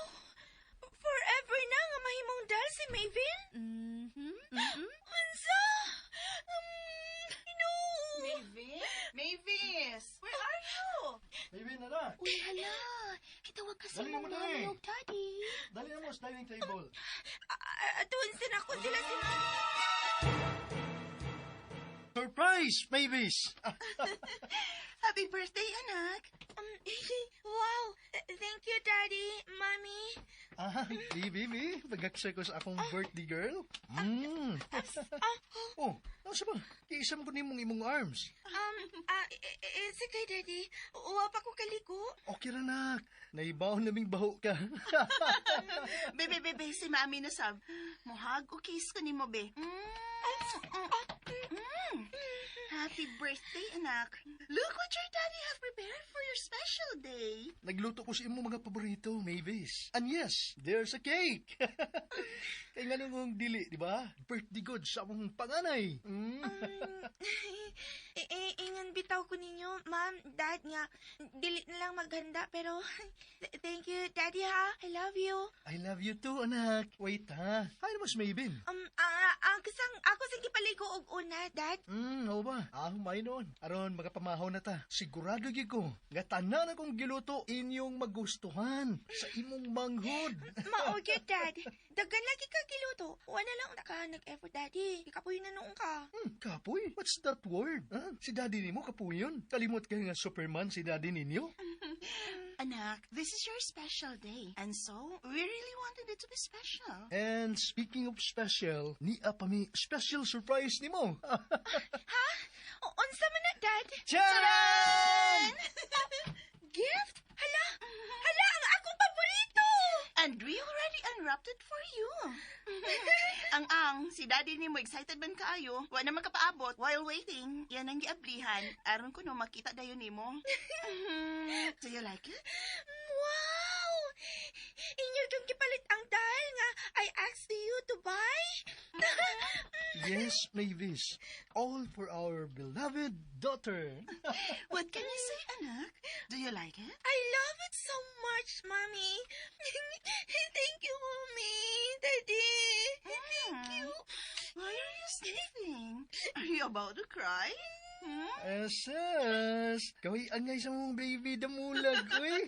[SPEAKER 5] forever na nga mahimong doll si Maven?
[SPEAKER 2] Mhm.
[SPEAKER 5] Unsa? No!
[SPEAKER 8] Mavis? Mavis! Where are you?
[SPEAKER 6] Baby, nara.
[SPEAKER 2] Uy, hala. Gitawag ka sa
[SPEAKER 6] Dali na
[SPEAKER 2] imong
[SPEAKER 6] mo,
[SPEAKER 2] mami
[SPEAKER 6] dali.
[SPEAKER 2] og daddy.
[SPEAKER 6] Dali na mo sa dining table.
[SPEAKER 5] Atuon sa ako sila si
[SPEAKER 6] Surprise, Mavis!
[SPEAKER 8] Happy birthday, anak!
[SPEAKER 5] Wow! Thank you, Daddy, Mommy.
[SPEAKER 6] Ah, di, baby. Pag-aksay ko sa akong birthday girl. Oh, ano ba? Kiisam ko nimong imong arms.
[SPEAKER 5] It's okay, Daddy. Wa pa ko kaligo.
[SPEAKER 6] Okay ra, nak. Naibaw naming baho ka.
[SPEAKER 8] Bebe, bebe, si Mami na sab. Mo-hug o kiss ko nimo, be. Happy birthday, anak. Look what your daddy has prepared for your special day.
[SPEAKER 6] Nagluto ko sa imong mga paborito, Mavis. And yes, there's a cake. Kay nga nung dili, di ba? Birthday good sa among panganay.
[SPEAKER 5] Ingon bitaw ko ninyo, Ma'am, Dad, nga, dili na lang maghanda, pero thank you, Daddy, ha? I love you.
[SPEAKER 6] I love you too, anak. Wait, ha? Hi naman si Maven.
[SPEAKER 5] Ako sang gipaligo og una, Dad.
[SPEAKER 6] Oo ba? Ah, may noon. Aron, makapamahaw na ta. Sigurado gyud ko, nga tanan akong giluto inyong magustuhan sa imong manghod.
[SPEAKER 5] Mao gyud, Dad. Daghan lagi ka giluto. Wala lang ka nag-effort, Daddy. Ikapoy na noon ka.
[SPEAKER 6] Kapoy? What's that word? Ah, si daddy nimo kapuyon. Kalimot ka nga Superman si daddy ninyo?
[SPEAKER 8] Anak, this is your special day. And so, we really wanted it to be special.
[SPEAKER 6] And speaking of special, naa pa mi special surprise nimo.
[SPEAKER 5] Ha? Unsa man na, Dad?
[SPEAKER 6] Charan!
[SPEAKER 5] Gift? Hala! Hala, ang akong paborito!
[SPEAKER 8] And we already unwrapped it for you. Ang, si daddy nimo excited man kaayo. Wa na makapaabot. While waiting, yan ang giablihan. Aron ko no makita dayon nimo. Do you like it?
[SPEAKER 5] Wow! Inyo kang gipalit ang doll nga I asked you to buy?
[SPEAKER 6] Yes, Mavis. All for our beloved daughter.
[SPEAKER 8] What can you say, anak? Do you like it?
[SPEAKER 5] I love it so much, Mommy. Thank you, Mommy. Daddy. Thank you.
[SPEAKER 8] Why are you sniffing? Are you about to cry? Hmm?
[SPEAKER 6] Asas, kaway angay sa mong baby damulag, uy.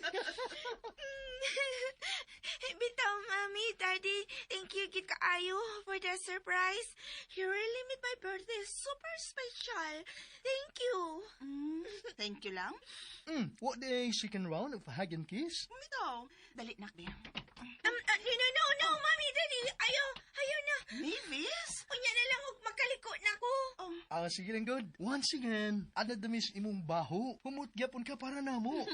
[SPEAKER 5] Bitaw, Mommy, Daddy, thank you gid kaayo for the surprise. You really made my birthday super special. Thank you.
[SPEAKER 8] Thank you lang.
[SPEAKER 6] What the second round of hug and kiss?
[SPEAKER 8] Bitaw, dali na, be.
[SPEAKER 5] No, no, no, no, Mommy, Daddy, ayaw, ayaw na.
[SPEAKER 8] Mavis?
[SPEAKER 5] Unya na lang og makaliko na ko.
[SPEAKER 8] Oh,
[SPEAKER 6] Ah, sige lang, good. Once again, anad na miss imong baho. Humot gyapon ka para namo.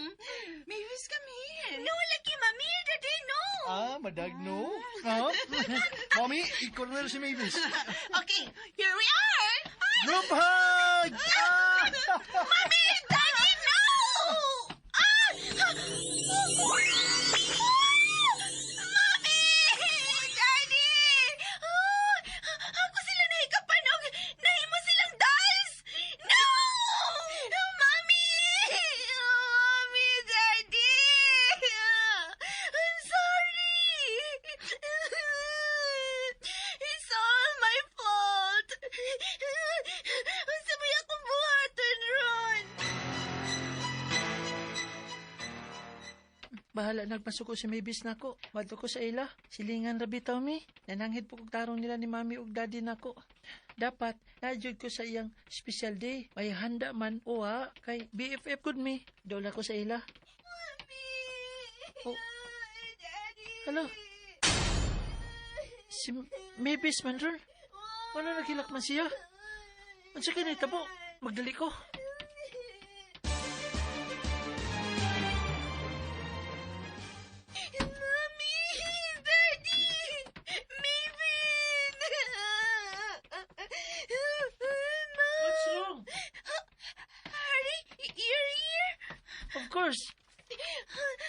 [SPEAKER 8] Mavis, come here.
[SPEAKER 5] No, lagi, Mommy, Daddy, no.
[SPEAKER 6] Ah, madagno. Ah? Mommy, i-corner si Mavis.
[SPEAKER 8] Okay, here we are.
[SPEAKER 6] Group hug! Ah!
[SPEAKER 5] Mommy, Daddy, no! Ah! Mommy! Daddy! Ah! Ako sila nahikapan og nahimo silang dolls! No! Mommy! Mommy, Daddy! I'm sorry! It's all my fault! Unsa may akong buhaton ron?
[SPEAKER 9] Bahala nagpasuko si Mavis nako. Madto ko sa ila. Silingan ra bitaw mi. Nananghid po kog tarong nila ni Mami ug Daddy nako. Dapat naa jud ko sa iyang special day. May handa man uwa kay BFF gud mi. Dola ko sa ila.
[SPEAKER 5] Mommy!
[SPEAKER 9] Oh.
[SPEAKER 5] Daddy!
[SPEAKER 9] Hello. Si Mavis man ron. Ano naghilak man siya? Unsa kay nahitabo? Magdali ko. course.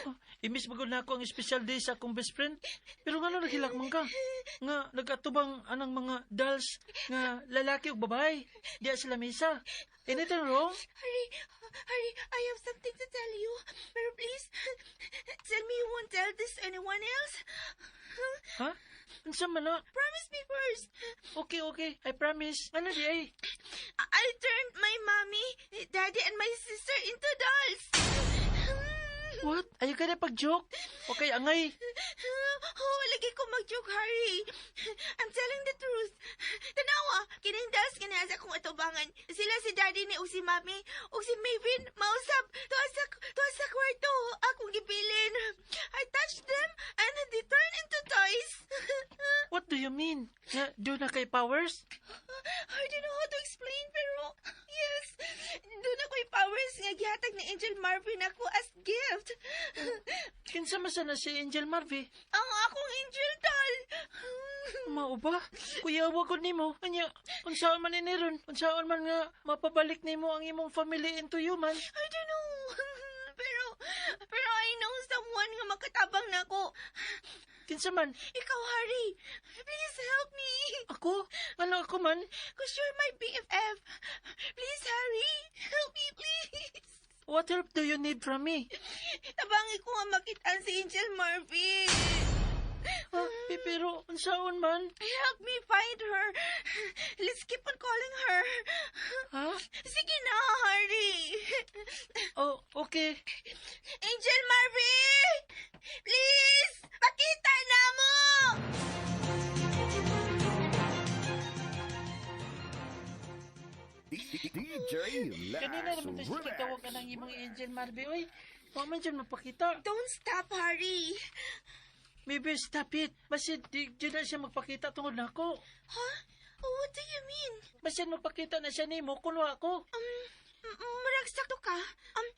[SPEAKER 9] Oh, i-miss magod na ako ang special day sa akong best friend. Pero ngano naghilak man ka? Nga nag-atubang anang mga dolls nga lalaki ug babae. Diya sila misa. Anything wrong?
[SPEAKER 5] Harry, Harry, I have something to tell you. Pero please, tell me you won't tell this to anyone else.
[SPEAKER 9] Ha? Unsa man na?
[SPEAKER 5] Promise me first.
[SPEAKER 9] Okay. I promise. Ano diay?
[SPEAKER 5] I turned my mommy, daddy, and my sister into dolls.
[SPEAKER 9] What? Ayaw ka na pag-joke? Okay, angay.
[SPEAKER 5] Oh, lagi ko mag-joke, Harry. I'm telling the truth. Tanawa, kining dolls nga naa sa akong atubangan. Sila si daddy ni ug si mommy, ug si Maven, mausap. Tuwa sa kwarto, akong gibilin. I touched them and they turned into toys.
[SPEAKER 9] What do you mean? Nga, duna kay powers?
[SPEAKER 5] I don't know how to explain, pero yes, duna ko'y powers nga gihatag ni Angel Marvin ako as gift.
[SPEAKER 9] Kinsa man sana si Angel Marvy?
[SPEAKER 5] Ang akong angel doll.
[SPEAKER 9] Mao ba? Kuyawa ko nimo. Anya, unsaon man ini ron? Unsaon man nga mapabalik nimo ang imong family into human?
[SPEAKER 5] I don't know. Pero I know someone nga makatabang nako.
[SPEAKER 9] Kinsa man?
[SPEAKER 5] Ikaw, Harry. Please help me.
[SPEAKER 9] Ako? Ano ako man?
[SPEAKER 5] 'Cause you're my BFF. Please, Harry. Help me, please.
[SPEAKER 9] What help do you need from me?
[SPEAKER 5] Tabangi ko nga makita si Angel Marvin.
[SPEAKER 9] Ah, pero unsaon man?
[SPEAKER 5] Help me find her. Let's keep on calling her.
[SPEAKER 9] Ha?
[SPEAKER 5] Sige na, Harry.
[SPEAKER 9] Oh, okay.
[SPEAKER 5] Angel Marvin! Please! Pakita na mo!
[SPEAKER 10] DJ
[SPEAKER 9] Kanina
[SPEAKER 10] Lax
[SPEAKER 9] naman to sige tawag ka ng imong Angel Marvy. Oy, wa man dyan mapakita.
[SPEAKER 5] Don't stop, Harry.
[SPEAKER 9] Maybe stop it. Basta di dyan na siya magpakita tungod nako.
[SPEAKER 5] Huh? What do you mean?
[SPEAKER 9] Basta magpakita na siya nimo kun wa ko.
[SPEAKER 5] Murag sakto ka.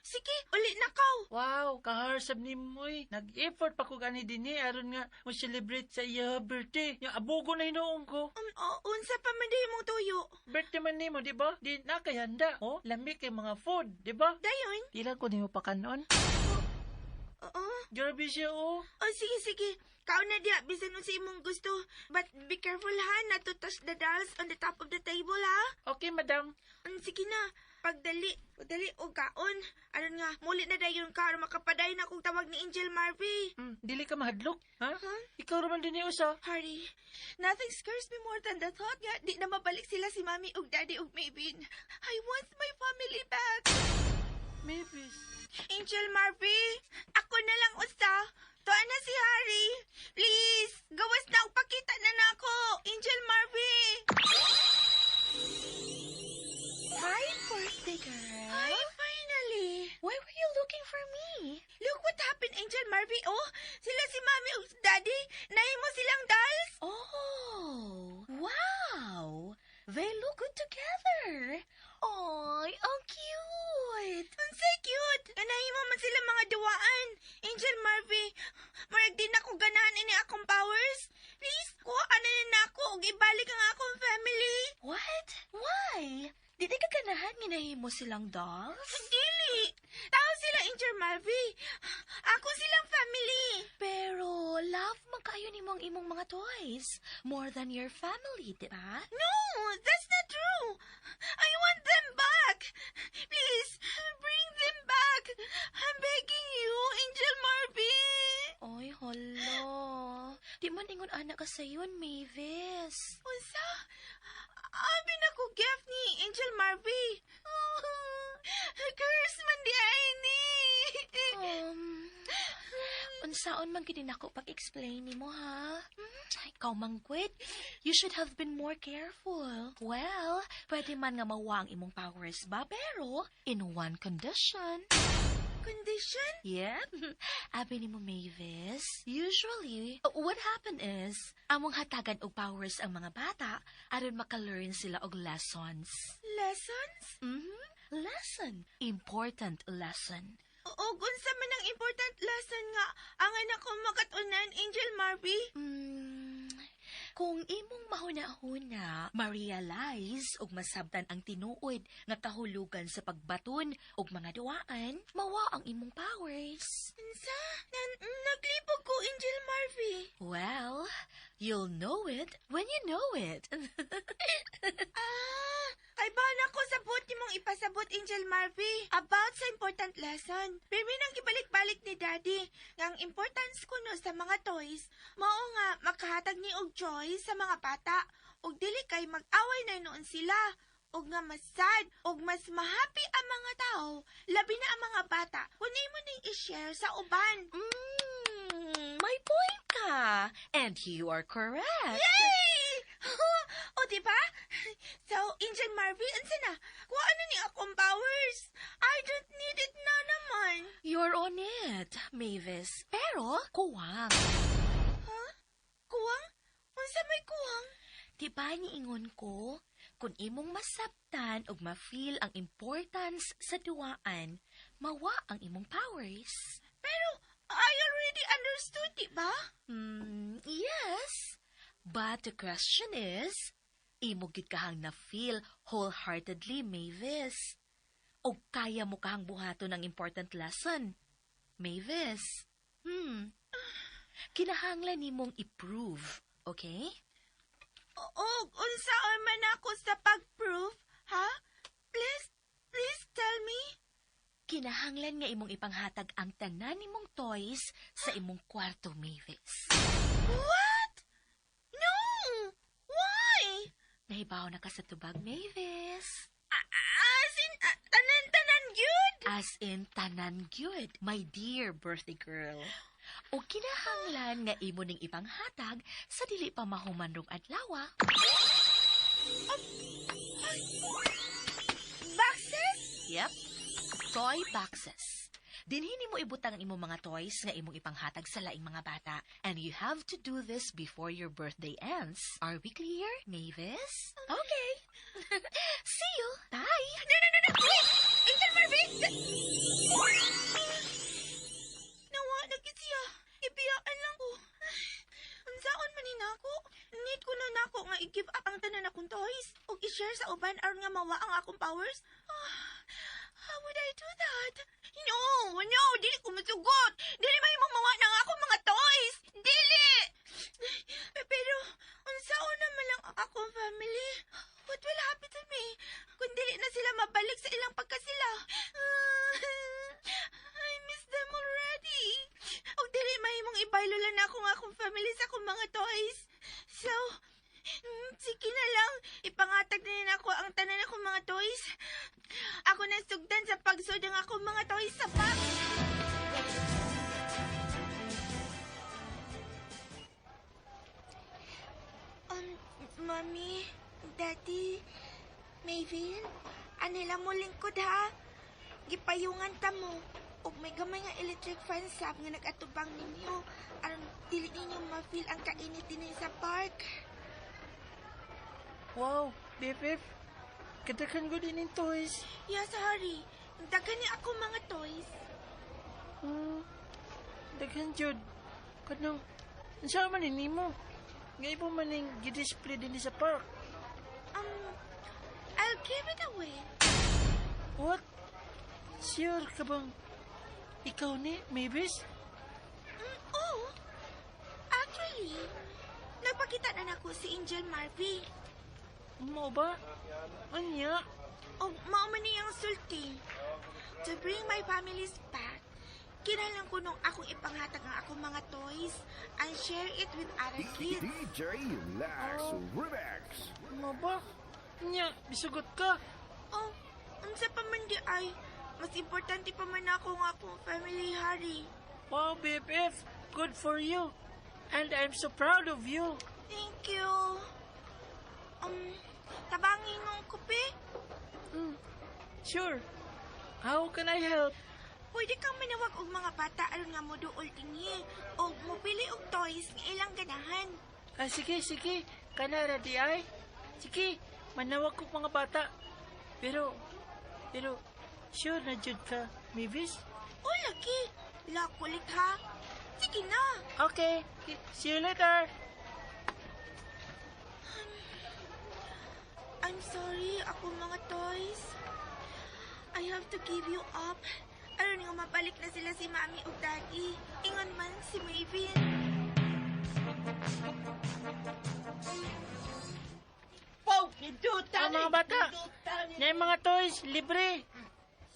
[SPEAKER 5] Sige, uli na kaw.
[SPEAKER 9] Wow, kaharsab ni mo eh. Nag-effort pa ko gani dinhi aron nga mo celebrate sa iya birthday. Yung abugo na hinuon ko.
[SPEAKER 5] Oh, unsa pa man diay mong tuyo?
[SPEAKER 9] Birthday man nimo, di ba? Di na kay handa. Oh, lami kay mga food, di ba?
[SPEAKER 5] Dayon?
[SPEAKER 9] Di lang ko nimo pakanon.
[SPEAKER 5] Oo.
[SPEAKER 9] Grabe siya oh.
[SPEAKER 5] Oh, sige, sige. Kaon na diya, bisan unsa imong gusto. But be careful ha, not to touch the dolls on the top of the table ha.
[SPEAKER 9] Okay, madam.
[SPEAKER 5] Sige na, pagdali, pagdali o kaon. Aron nga, muli na dayon ka, aron makapadayon akong tawag ni Angel Marvy.
[SPEAKER 9] Dili ka mahadlok, ha?
[SPEAKER 5] Huh?
[SPEAKER 9] Ikaw raman din ni usa.
[SPEAKER 5] Harry, nothing scares me more than the thought nga di na mabalik sila si Mami ug Daddy ug Maven. I want my family back.
[SPEAKER 9] Mavis.
[SPEAKER 5] Angel Marvy, ako na lang usa. Tuwa na si Harry. Please, gawas na og pakita na nako. Angel Marvy.
[SPEAKER 2] Hi, birthday girl.
[SPEAKER 5] Hi, finally.
[SPEAKER 2] Why were you looking for me?
[SPEAKER 5] Look what happened, Angel Marvy. Oh, sila si Mami ug Daddy. Nahimo silang dolls.
[SPEAKER 2] Oh, wow. They look good together. Oy, ang cute.
[SPEAKER 5] Unsay cute. Nahimo man sila mga duwaan. Angel Marvy, murag di na ko ganahan ini akong powers. Please, kuha na nako ug ibalik ang akong family.
[SPEAKER 2] What? Why? Di di ka ganahan nga nahimo silang dolls?
[SPEAKER 5] Dili. Tao sila, Angel Marvy. Ako silang family.
[SPEAKER 2] Pero love man kayo nimo ang imong mga toys. More than your family, di ba?
[SPEAKER 5] No, that's not true. I want them back. Please, bring them back. I'm begging you, Angel Marvy.
[SPEAKER 2] Oy, hala. Di man ingon ana ka sayon, Mavis.
[SPEAKER 5] Unsa? Abi na ko gift ni Angel Marvy. Oh, curse man diay ni.
[SPEAKER 2] Unsaon man gid nako pag-explain nimo ha? Ikaw man gwid. You should have been more careful. Well, pwede man nga mawa ang imong powers ba? Pero, in one condition.
[SPEAKER 5] Condition?
[SPEAKER 2] Yeah. Abi nimo, Mavis. Usually, what happened is, among hatagan og powers ang mga bata aron maka-learn sila og lessons.
[SPEAKER 5] Lessons?
[SPEAKER 2] Lesson. Important lesson.
[SPEAKER 5] O unsa man ang important lesson nga ang anak ko makatunan, Angel Marvy?
[SPEAKER 2] Kung imong mahuna-huna, ma-realize ug masabtan ang tinuod nga kahulugan sa pagbaton og mga duwaan, mawa ang imong powers.
[SPEAKER 5] Unsa? Naglibog ko, Angel Marvy.
[SPEAKER 2] Well, you'll know it when you know it.
[SPEAKER 5] Ah, kay ba na ko sabot nimong ipasabot, Angel Marvy, about sa important lesson. Pirmi nang gibalik-balik ni Daddy nga ang importance kuno sa mga toys, mao nga makahatag ni og joy sa mga bata ug dili kay mag-away na noon sila ug nga mas sad ug mas mahappy ang mga tao, labi na ang mga bata, kung imo ning i-share sa uban.
[SPEAKER 2] May point ka. And you are correct.
[SPEAKER 5] Yay! O, di ba? So, Angel Marvy, unsa na? Kuha na ni akong powers. I don't need it na naman.
[SPEAKER 2] You're on it, Mavis. Pero, kuwang.
[SPEAKER 5] Huh? Kuwang? Unsa may kuwang?
[SPEAKER 2] Di ba niingon ko, kung imong masabtan ug ma-feel ang importance sa duwaan, mawa ang imong powers.
[SPEAKER 5] Pero, I already understood, di ba?
[SPEAKER 2] Yes. But the question is, imo gid kahang na-feel wholeheartedly, Mavis? O kaya mo kahang buhaton ang important lesson? Mavis? Kinahanglan nimong i-prove, okay?
[SPEAKER 5] O, unsa man ako sa pag-prove, ha? Please, please tell me.
[SPEAKER 2] Kinahanglan nga imong ipanghatag ang tanan nimong toys sa imong kwarto, Mavis.
[SPEAKER 5] What? No! Why?
[SPEAKER 2] Nahibaw na ka sa tubag, Mavis.
[SPEAKER 5] As in, tanan-tanan gyud?
[SPEAKER 2] As in, tanan gyud, my dear birthday girl. O kinahanglan nga imo ning ipanghatag sa dili pa mahuman rong adlaw.
[SPEAKER 5] Boxes?
[SPEAKER 2] Yep. Toy boxes. Dinhi nimo ibutang ang imong mga toys nga imong ipanghatag sa laing mga bata. And you have to do this before your birthday ends. Are we clear, Mavis? Okay. See you. Bye.
[SPEAKER 5] No, no, no, no! Wait! Angel Marvin! Nawa na gid siya. Ibiyaan lang ko. Unsaon man ni nako? Need ko na nako nga i-give up ang tanan akong toys ug i-share sa uban aron nga mawa ang akong powers. Ah, how would I do that? No, no, dili ko musugot. Dili mahimong mawa ng akong mga toys. Dili. Pero unsaon naman lang ang akong family? What will happen to me kung dili na sila mabalik sa ilang pagkasila? I miss them already. Og dili mahimong ibaylo lang nako ang akong family sa akong mga toys. So, sige na lang. Ipangatag na rin ako ang tanan akong mga toys. Ako na sugdan sa pagsud ang akong mga toys sa box. Mommy, Daddy, Maven, anila mo lingkod ha. Gipayungan ta mo. Ug may gamay nga electric fan sab nga nag-atubang ninyo aron dili ninyo ma-feel ang kainit dinhi sa park.
[SPEAKER 9] Wow, BFF. Kadaghan ko din yung toys.
[SPEAKER 5] Yes, Harry. Daghan ni ako mga toys.
[SPEAKER 9] Daghan jud. Kanang, unsa man ni nimo? Nga imo man ning gi-display dinhi sa park.
[SPEAKER 5] I'll give it away.
[SPEAKER 9] What? Sure ka bang ikaw ni, Mavis?
[SPEAKER 5] Oh, actually, nagpakita na nako si Angel Marvy.
[SPEAKER 9] Mao ba? Anya?
[SPEAKER 5] O mao man niyang sulti. To bring my families back, kinahanglan ko nung akong ipanghatag ang akong mga toys and share it with other kids.
[SPEAKER 10] DJ Lax Remix.
[SPEAKER 9] Mao ba? Nya, bisugot ka.
[SPEAKER 5] Oh, unsa pa man di ay, mas importante pa man ako nga akong family, Harry.
[SPEAKER 9] Wow, BFF. Good for you. And I'm so proud of you.
[SPEAKER 5] Thank you. Tabangin mong kape?
[SPEAKER 9] Sure. How can I help?
[SPEAKER 5] Pwede kang manawag og mga bata aron nga moduol dinhi og mopili og toys nga ilang ganahan.
[SPEAKER 9] Ah, sige, sige. Kana ra di ay. Sige, manawag ko mga bata. Pero, sure na jud ka, Mavis?
[SPEAKER 5] O lagi, la kulit ha. Sige na.
[SPEAKER 9] Okay, see you later.
[SPEAKER 5] I'm sorry, ako mga toys. I have to give you up. Aron nga mabalik na sila si Mami ug Daddy. Ingon man si Maven.
[SPEAKER 3] Wow! Nindutan!
[SPEAKER 9] Ang mga bata, na yung mga toys, libre.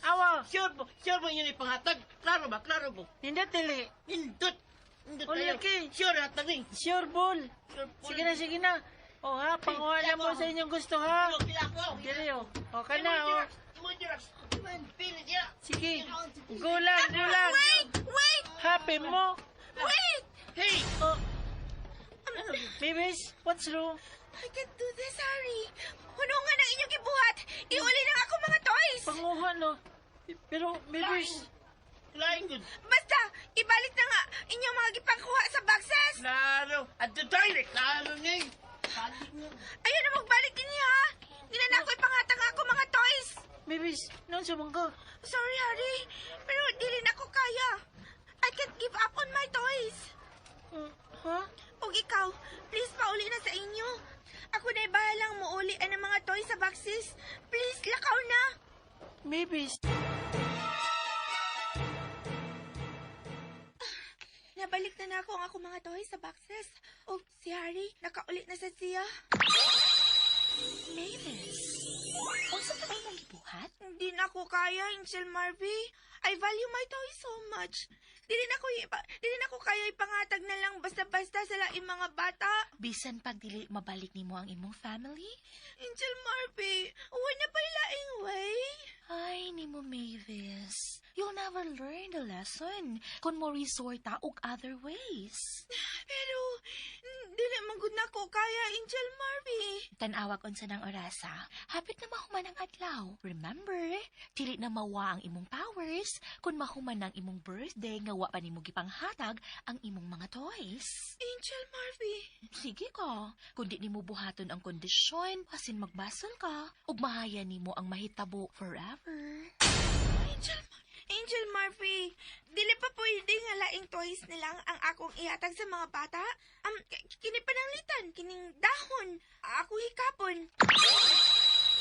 [SPEAKER 9] Awa.
[SPEAKER 3] Sure mo, sure mo yun ipanghatag. Klaro ba? Klaro mo.
[SPEAKER 9] Nindot dili.
[SPEAKER 3] Nindot. Nindot
[SPEAKER 9] Uli,
[SPEAKER 3] tayo.
[SPEAKER 9] okay.
[SPEAKER 3] Sure hatag ni.
[SPEAKER 9] Sure, bull.
[SPEAKER 3] Sure, bull.
[SPEAKER 9] Sige na, sige na. O ha, panguha na mo sa inyong gusto ha.
[SPEAKER 3] Pila ko.
[SPEAKER 9] Dili o. O ka na o.
[SPEAKER 3] Imo Xerox. Pili niya.
[SPEAKER 9] Sige. Gulang, gulang.
[SPEAKER 5] Wait! Wait!
[SPEAKER 9] Happy mo.
[SPEAKER 5] Wait!
[SPEAKER 3] Hey!
[SPEAKER 9] Oh. Mavis, what's wrong?
[SPEAKER 5] I can't do this, Harry. Hunungan ang inyong gibuhat. Iuli lang ako mga toys.
[SPEAKER 9] Panguha no. Pero, Mavis,
[SPEAKER 3] Lain good.
[SPEAKER 5] Basta, ibalik na nga inyong mga gipangkuha sa boxes.
[SPEAKER 3] Klaro. At the toilet. Klaro ni.
[SPEAKER 5] Ayun na magbalik ninyo, ha? Hindi na ako ipanghatag ako mga toys.
[SPEAKER 9] Mavis, noon sa bangka.
[SPEAKER 5] Sorry, Harry. Pero dili na ko kaya. I can't give up on my toys.
[SPEAKER 9] Ha?
[SPEAKER 5] Og ikaw, please pauli na sa inyo. Ako na'y bahalang muuli ang mga toys sa boxes. Please, lakaw na.
[SPEAKER 9] Mavis.
[SPEAKER 5] Nabalik na na ako ang akong mga toys sa boxes. Og si Harry, nakauli na sa siya.
[SPEAKER 2] Mavis, unsa ka imong gibuhat?
[SPEAKER 5] Hindi na ko kaya, Angel Marvy. I value my toys so much. Dili na ko kaya ipangatag na lang basta-basta sa laing mga bata.
[SPEAKER 2] Bisan pag dili mabalik nimo ang imong family?
[SPEAKER 5] Angel Marvy, wala pa laing way.
[SPEAKER 2] Ay, nimo Mavis. You'll never learn the lesson kung mo resort ta og other ways.
[SPEAKER 5] Pero, dili man gud na ko kaya, Angel Marvy.
[SPEAKER 2] Tan-awag unsa ng orasa, hapit na mahuman ang adlaw. Remember, dili na mawa ang imong powers kung mahuman ang imong birthday nga wa pa nimo gipanghatag ang imong mga toys.
[SPEAKER 5] Angel Marvy.
[SPEAKER 2] Sige ka, kung di nimo buhaton ang kondisyon, asin magbasol ka, ug mahaya nimo ang mahitabo forever.
[SPEAKER 5] Angel Murphy, dili pa pwede nga laing toys nilang ang akong ihatag sa mga bata. Kini pananglitan, kining dahon, ako hikapon.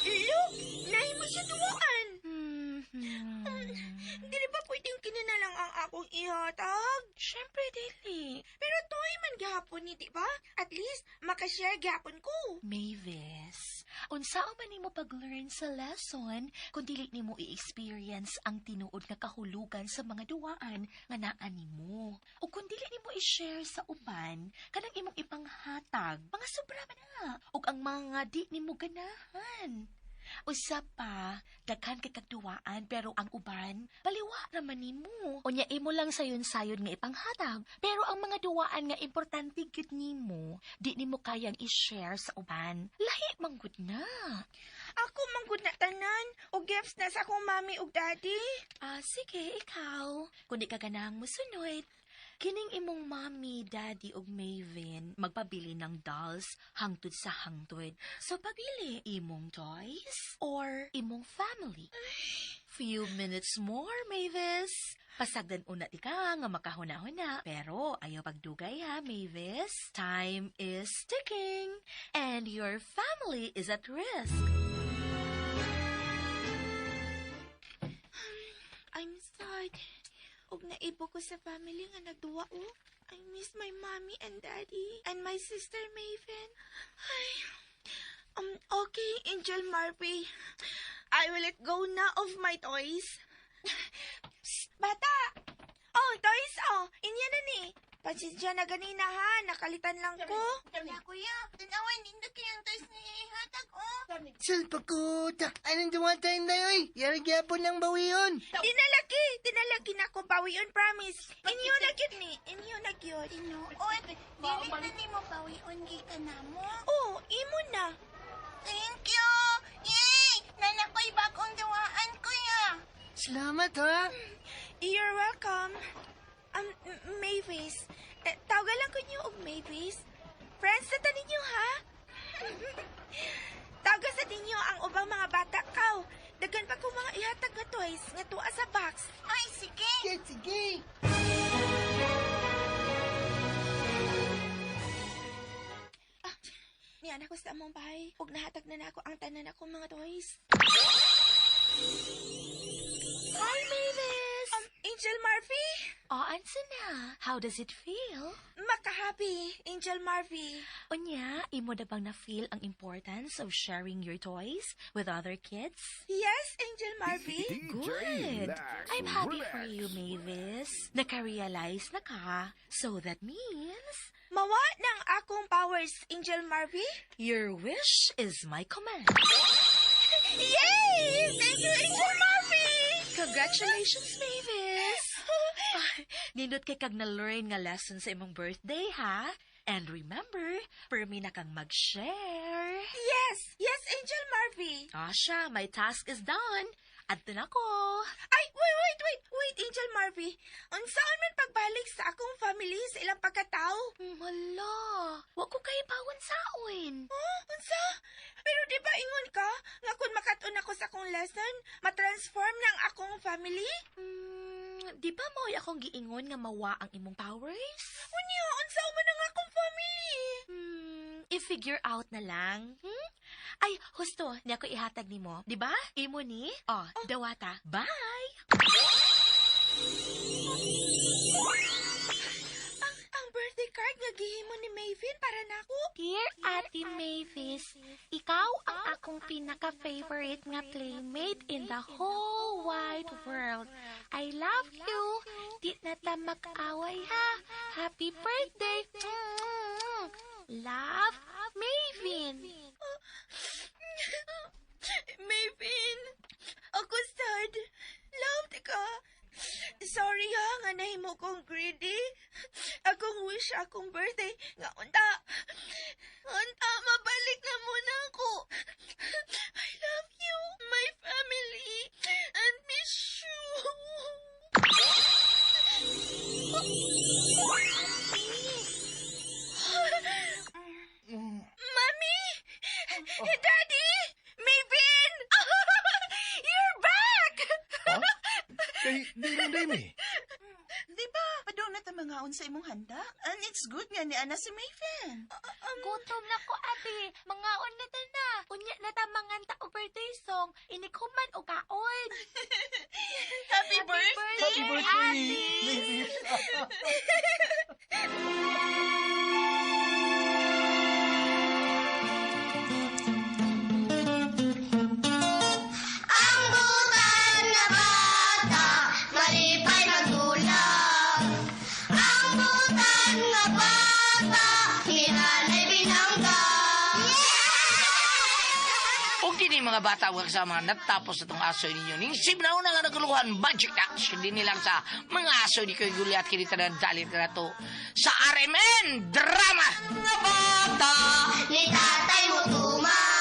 [SPEAKER 5] Look, nahimo siya duwaan. Dili pa pwedeng kini na lang ang akong ihatag.
[SPEAKER 2] Syempre, dili.
[SPEAKER 5] Pero toy man gihapon ni, di ba? At least, makashare gihapon ko.
[SPEAKER 2] Mavis, unsaon man nimo pag-learn sa lesson kung dili nimo i-experience ang tinuod nga kahulugan sa mga duwaan nga naa nimo. O kung dili nimo i-share sa uban, kanang imong ipanghatag, mga sobra man na, ug ang mga di nimo ganahan. Usa pa, daghan kay kagduwaan pero ang uban, baliwa raman nimo. Unya imo lang sayon-sayon nga ipanghatag, pero ang mga duwaan nga importante gyud nimo, di nimo kayang i-share sa uban. Lahi man gud na.
[SPEAKER 5] Ako man gud na tanan, og gifts na sa akong mami ug daddy.
[SPEAKER 2] Ah, sige, ikaw. Kung di ka ganahang musunod, kining imong mommy, daddy ug Maven magpabili ng dolls hangtod sa hangtod. So pabili imong toys or imong family. Few minutes more, Mavis. Pasagdan una ti ka nga makahuna-huna. Pero ayaw pagdugay ha, Mavis. Time is ticking and your family is at risk.
[SPEAKER 5] I'm sad. Og naibo ko sa family nga nagduwa oh. I miss my mommy and daddy and my sister Maven. Ay. Okay, Angel Murphy. I will let go na of my toys. Psst, bata! Oh, toys oh. Inyo na ni. Pasensya na ganina ha. Nakalitan lang ko.
[SPEAKER 7] Kuya, tanawan, nindot kayang toys ni ihatag, oh.
[SPEAKER 11] Salpakuta! Anong duwatayin na yoy? Yari gyapon ng bawion.
[SPEAKER 5] Dinalaki! Dinalaki na ko bawion, promise. Inyo na gyud ni. Inyo na gyud.
[SPEAKER 7] Tinuod, dili na nimo bawion gikan namo.
[SPEAKER 5] Oh, imo na.
[SPEAKER 7] Thank you! Yay! Nanakoy bagong duwaan, kuya.
[SPEAKER 11] Salamat ha.
[SPEAKER 5] You're welcome. Mavis. Eh, tawagan lang ko niyo og Mavis. Friends na ta ninyo, ha? Tawagan sa ninyo ang ubang mga bata kaw. Daghan pa ko mga ihatag nga toys nga tuwa sa box.
[SPEAKER 7] Ay, sige.
[SPEAKER 11] Sige, sige.
[SPEAKER 5] Niyan ako sa among bahay ug nahatag na nako ang tanan akong mga toys.
[SPEAKER 2] Hi, Mavis!
[SPEAKER 5] Angel Murphy?
[SPEAKER 2] Oh, ansa na? How does it feel?
[SPEAKER 5] Makahappy, Angel Murphy.
[SPEAKER 2] Unya, imo na bang na-feel ang importance of sharing your toys with other kids?
[SPEAKER 5] Yes, Angel Murphy.
[SPEAKER 2] Good. I'm happy for you, Mavis. Naka-realize na ka. So that means...
[SPEAKER 5] Mawa ng akong powers, Angel Murphy.
[SPEAKER 2] Your wish is my command.
[SPEAKER 5] Yay! Thank you, Angel Murphy!
[SPEAKER 2] Congratulations, Mavis! Ay, nindot kay kag na-learn nga lesson sa imong birthday, ha? And remember, permi na kang mag-share.
[SPEAKER 5] Yes! Yes, Angel Murphy!
[SPEAKER 2] Asha, my task is done. Adto na ko.
[SPEAKER 5] Ay, wait, wait, wait! Wait, Angel Murphy. Unsaon man pagbalik sa akong family sa ilang pagkatao?
[SPEAKER 2] Hala, wa ko kay bawon saon.
[SPEAKER 5] Oh, unsa? Pero di ba ingon ka nga kung makat-on ako sa akong lesson, matransform ng akong family?
[SPEAKER 2] Di ba mo'y akong giingon nga mawa ang imong powers?
[SPEAKER 5] Unya, unsa man ang akong family?
[SPEAKER 2] I-figure out na lang. Ay, husto, niya ko ihatag nimo, di ba? Imo ni? Oh, dawata. Bye!
[SPEAKER 5] Ang birthday card nga gihimo ni Maven para nako.
[SPEAKER 2] Dear Ate Mavis, ikaw ang akong pinaka-favorite nga playmate in the whole wide world. I love you. Di na ta mag-away ha. Happy birthday. Love, Maven.
[SPEAKER 5] Maven, ako sad. Love ka. Sorry ha, nga nahimo kong greedy. Akong wish akong birthday nga unta. Unta, mabalik na muna ako. I love you, my family, and miss you. Mommy! Daddy! Maven! You're back!
[SPEAKER 6] Ha? Kay, di lang dami.
[SPEAKER 8] Di ba, padung na ta mangaon sa imong handa? And it's good nga ni Ana si Maven.
[SPEAKER 2] Gutom na ko, ate. Mangaon na ta na. Unya na ta manganta og birthday song. Inikhuman og kaon.
[SPEAKER 8] Happy birthday!
[SPEAKER 6] Happy birthday, Mavis!
[SPEAKER 12] Ang butan na bata, malipay magdula. Ang butan nga bata, ni nanay binangga.
[SPEAKER 3] Ug kini mga bata wa kasama natapos atong asoy ninyo. Ning sib na una nga naguluhan budget action din nilang sa mga asoy ni Kuya Gulyat kini tanan dalit na to sa RMN Drama.
[SPEAKER 12] Nga bata, ni tatay mo tuman.